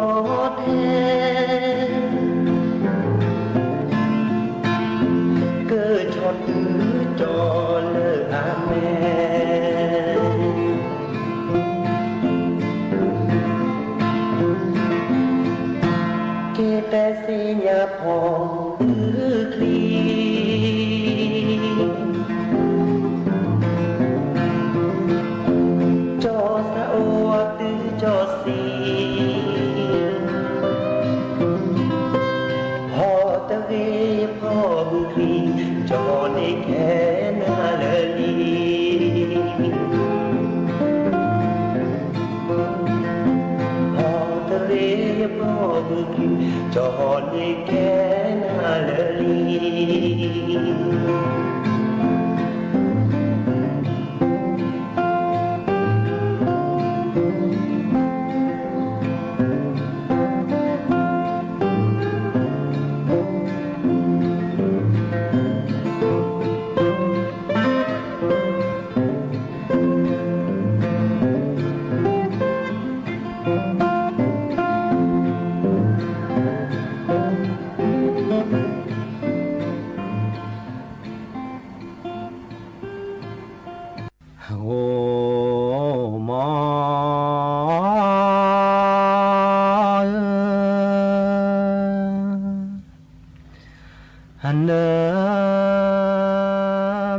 ၤထဲ ကဆီတုၤကၠီလၢအမဲာ် က့ၤပဲစ့ညါဖီအုၣ်ချံ ကၠီသးအိၣ်တုၤကၠီစံ ဟီတဂ့ၤဖီအုၣ်ချံ ကၠီန့ၣ်ခဲနၤလၢာ်လံ ဟီတဂ့ၤဖီအုၣ်ချံ ကၠီန့ၣ်ခဲနၤလၢာ်လံ ဂီၤမီ န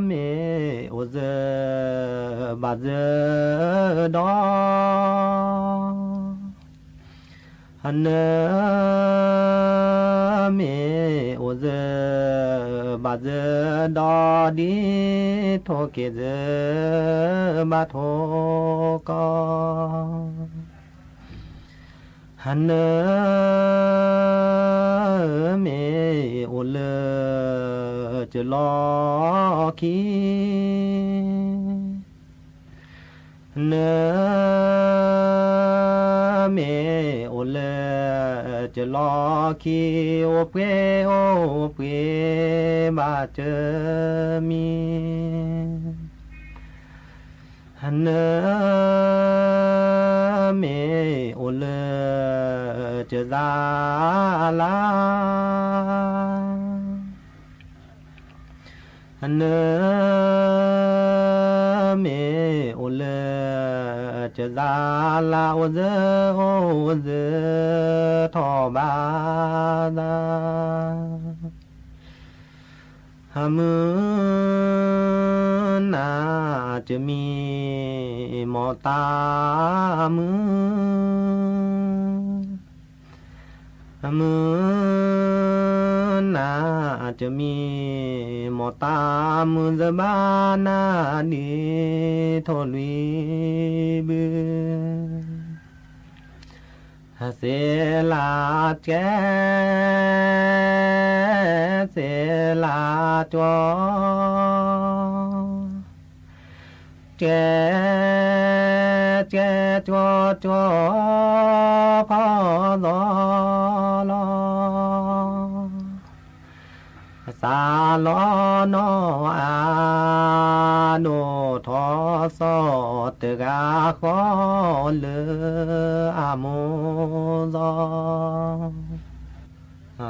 မ့ၢ်အိၣ်စၢၤဘၣ်စၢၤဒီး နမ့ၢ်အိၣ်စၢၤဘၣ်စၢၤဒီး ဒ်ထိၣ်က့ၤစၢၤဘၣ်ထိၣ်ကီး နမ့ၢ်အိၣ်လၢစၢၤလီၢ်ခံ နမ့ၢ်အိၣ်လၢစၢၤလီၢ်ခံ အိၣ်ပှဲၤအိၣ်ပှဲၤဘၣ်စၢၤမံၤ နမ့ၢ်အိၣ်လၢစၢၤစါလါ နမ့ၢ်အိၣ်လၢစၢၤစါလါ အိၣ်စၢၤအိၣ်စၢၤထီၣ်ဘၣ်သး မုၢ်နၤစၢၤမံၤ မိၢ်သးမုၣ် မုၢ်နၤစၢၤမံၤ မိၢ်သးမုၣ် စၢၤဘၣ်နၤဒ်ထိၣ်လွံၢ်ဘု စ့လးကဲ စ့လးကၠီ ကဲ ကဲကၠီကၠီဖီသီလီၤ. စးလီၤနီၢ်အဒိၣ်ထီၣ်စီၤတဂၤဃီလၢအမိၢ်သီ.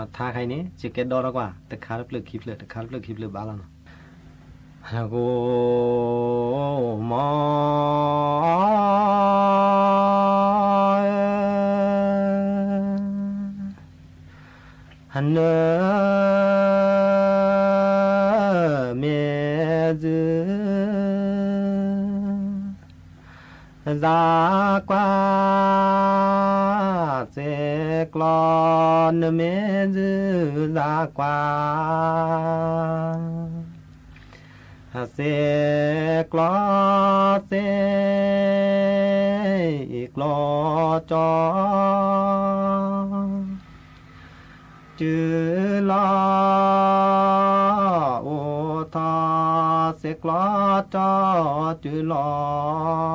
ထါခါအံၤန့ၣ် ယကဲဒီထီၣ်ကွၢ် တခါတဖျၢၣ်ခံဖျၢၣ် တခါတဖျၢၣ်ခံဖျၢၣ်ဘၣ်လီၤနီၤ. ဟကိမီ နမ့ၢ်ယု သးကွၢ် စဲးကျီ နမ့ၢ်ယု သးကွၢ် စဲးကျီ စဲးကျီကၠီ တုၤလီၤ အိၣ်ထီၣ် စဲးကျီကၠီ တုၤလီၤ အိၣ်ထီၣ် နမ့ၢ်ယု သးကွၢ် ဘု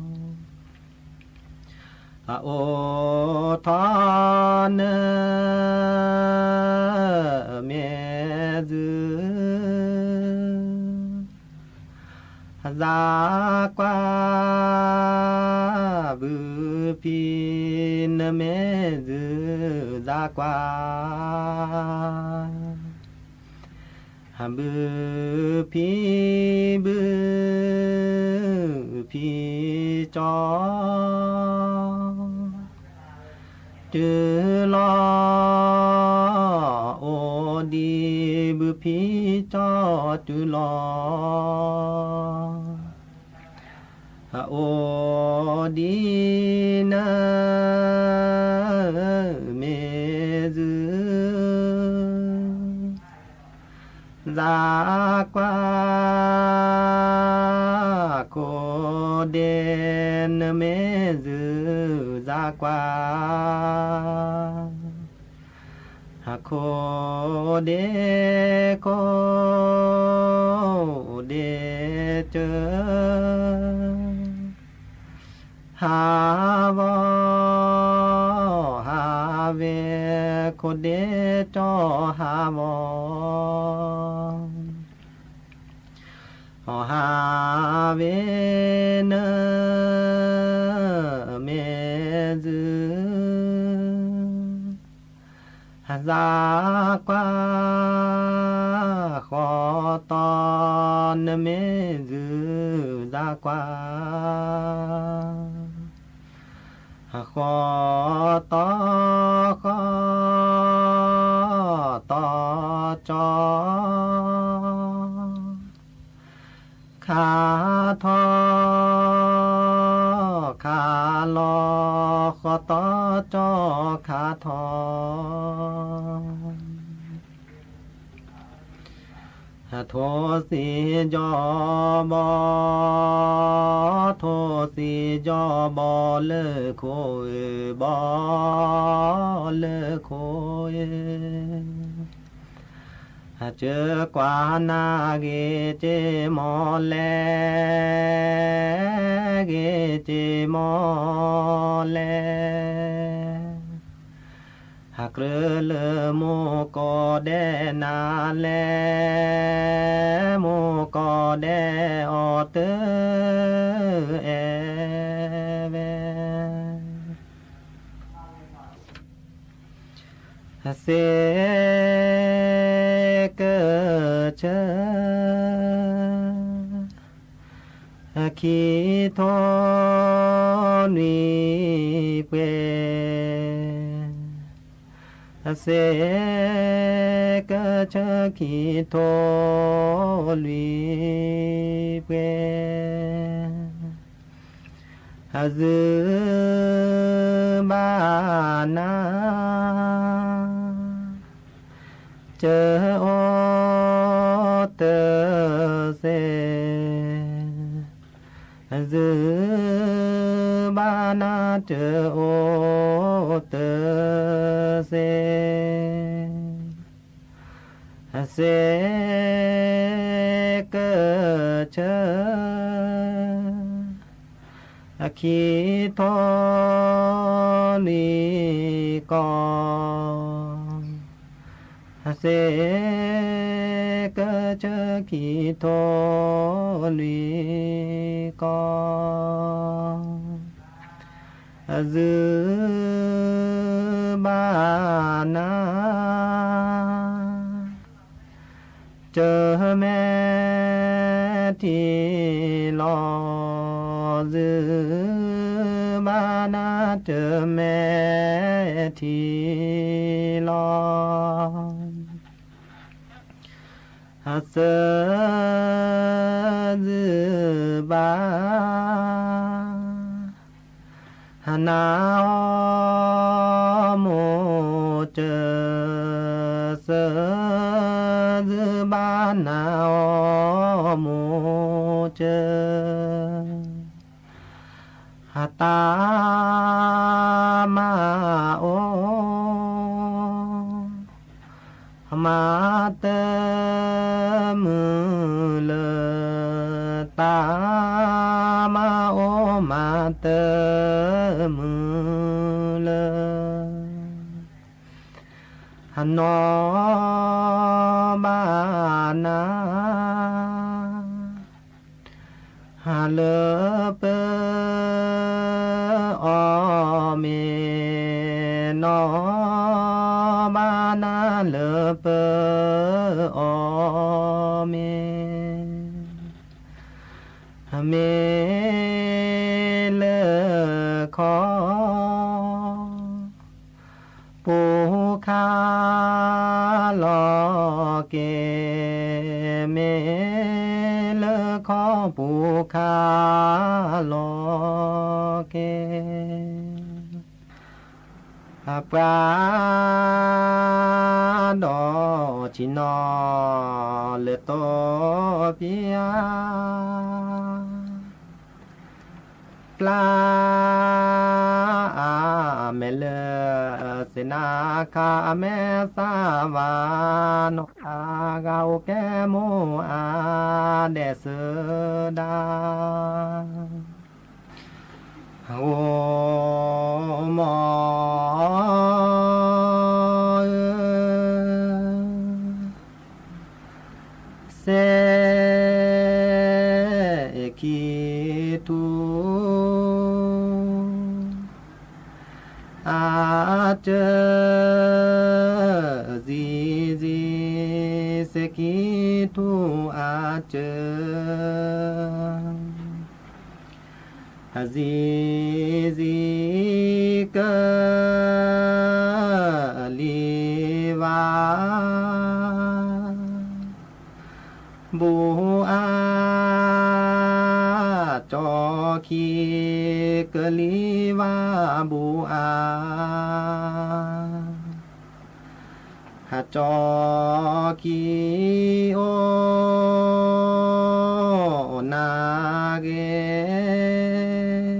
ဖံ နမ့ၢ်ယု သးကွၢ် ဘုဖံ ဘုဖံကၠီ တုၤလီၤ အိၣ်ဒံး ဘုဖံကၠီ တုၤလီၤ အိၣ်ဒံး နမ့ၢ်ယု သးကွၢ် ခိၣ်ဒ့ နမ့ၢ်ယု သးကွၢ် ခိၣ်ဒ့ ခိၣ်ဒ့ကၠီ ဟးဂီၤ ဟးဝဲ ခိၣ်ဒ့ကၠီ ဟးဂီၤ ဟးဝဲ နမ့ၢ်ယု သးကွၢ် ဃီတီ နမ့ၢ်ယု သးကွၢ် ဃီတီ ဃီတီကၠီ ခးထီၣ် ခးလီၤ ဃီတီကၠီ ခးထီၣ် ထိၣ်စံယီၤဘီ ထိၣ်စံယီၤဘီ လၢခိၣ်ဧၢ ဘီ လၢခိၣ်ဧၢ စၢကွၢ်နၤဂ့ၤက့ၤမီၢ်လဲၣ် ဂ့ၤက့ၤမီၢ်လဲၣ် ဟးကြၢးလၢမိၢ်ကီၢ်ဒဲးနၤလဲၣ် မိၢ်ကီၢ်ဒဲးအီၤတအဲၣ်ဝဲ စ့ကၢဆၢ ခံထိနွံပှဲၤ စ့ကၢဆၢ ခံထိလွံၢ်ပှဲၤ ယုၢ်ဘၣ်နၤ စၢအိၣ်တစဲး ယုၢ်ဘၣ်နၤ စၢအိၣ်တစဲး စ့ကၢဆၢ ယုၢ်ဘၣ်နၤ အခံထီၣ်လွံၢ်ကီၢ်, အစ့ကဆၢခံထီၣ်လွံၢ်ကီၢ်, အစူၢ်ဘၣ်နၤ တမဲာ်ထံလီၤ, စူၢ်ဘၣ်နၤတမဲာ်ထံလီၤ, အစၢ စူၢ်ဘၣ် နၤအီၤမိၢ်စၢၤ, စၢ စူၢ်ဘၣ်နၤအီၤမိၢ်စၢၤ, တၢ်မၤအိၣ် မၤတမုာ်လၢၤ, တၢ်မၤအိၣ်မၤတမုာ်လၢၤ, နီၢ်ဘၣ်နၤ လၢပအီၣ်မ့ၤ, နီၢ်ဘၣ်နၤလၢပအီၣ်မ့ၤ, မ့ၢ်လၢခီ ပူၤခါလီၤက့ၤ, မ့ၢ်လၢခီပူၤခါလီၤက့ၤ, ပှၤဒီးဆံနီၤလၢတိပၠါ ပျၢ်အမဲာ်လၢ စ့နါခါအမဲာ်သၣ်ဝါနီၤ အဂၤအိၣ်ကဲမိၢ်အါဒဲးစၢဒၣ် အိၣ်မီၢ်ဧၢ စဲးခံထူ အစၢ စံစံ စဲးခံထူအစၢ စံစံ ကလံၤဝါ ဘူးအါ ကၠီခံ ကလံၤဝါဘူးအါ ကၠီခံအိၣ်နၤဂ့ၤ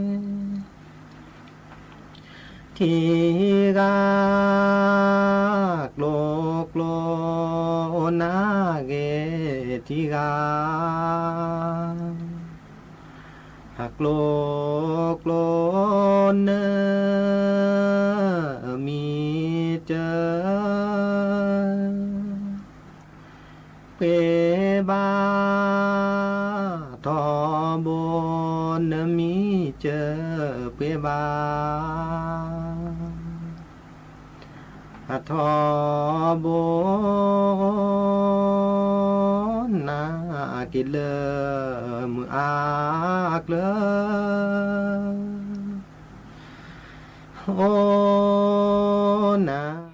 ထံဂၤ ကျိကျိနၤဂ့ၤ ထံဂၤ ကျိကျိနမံၤ စၢ ပှ့ၤဘၣ် ထီဘိ နမံၤစၢ ပှ့ၤဘၣ် ထီဘိ နက့ၤလၢမုၢ်အါကျၢၤ အိၣ်နၤ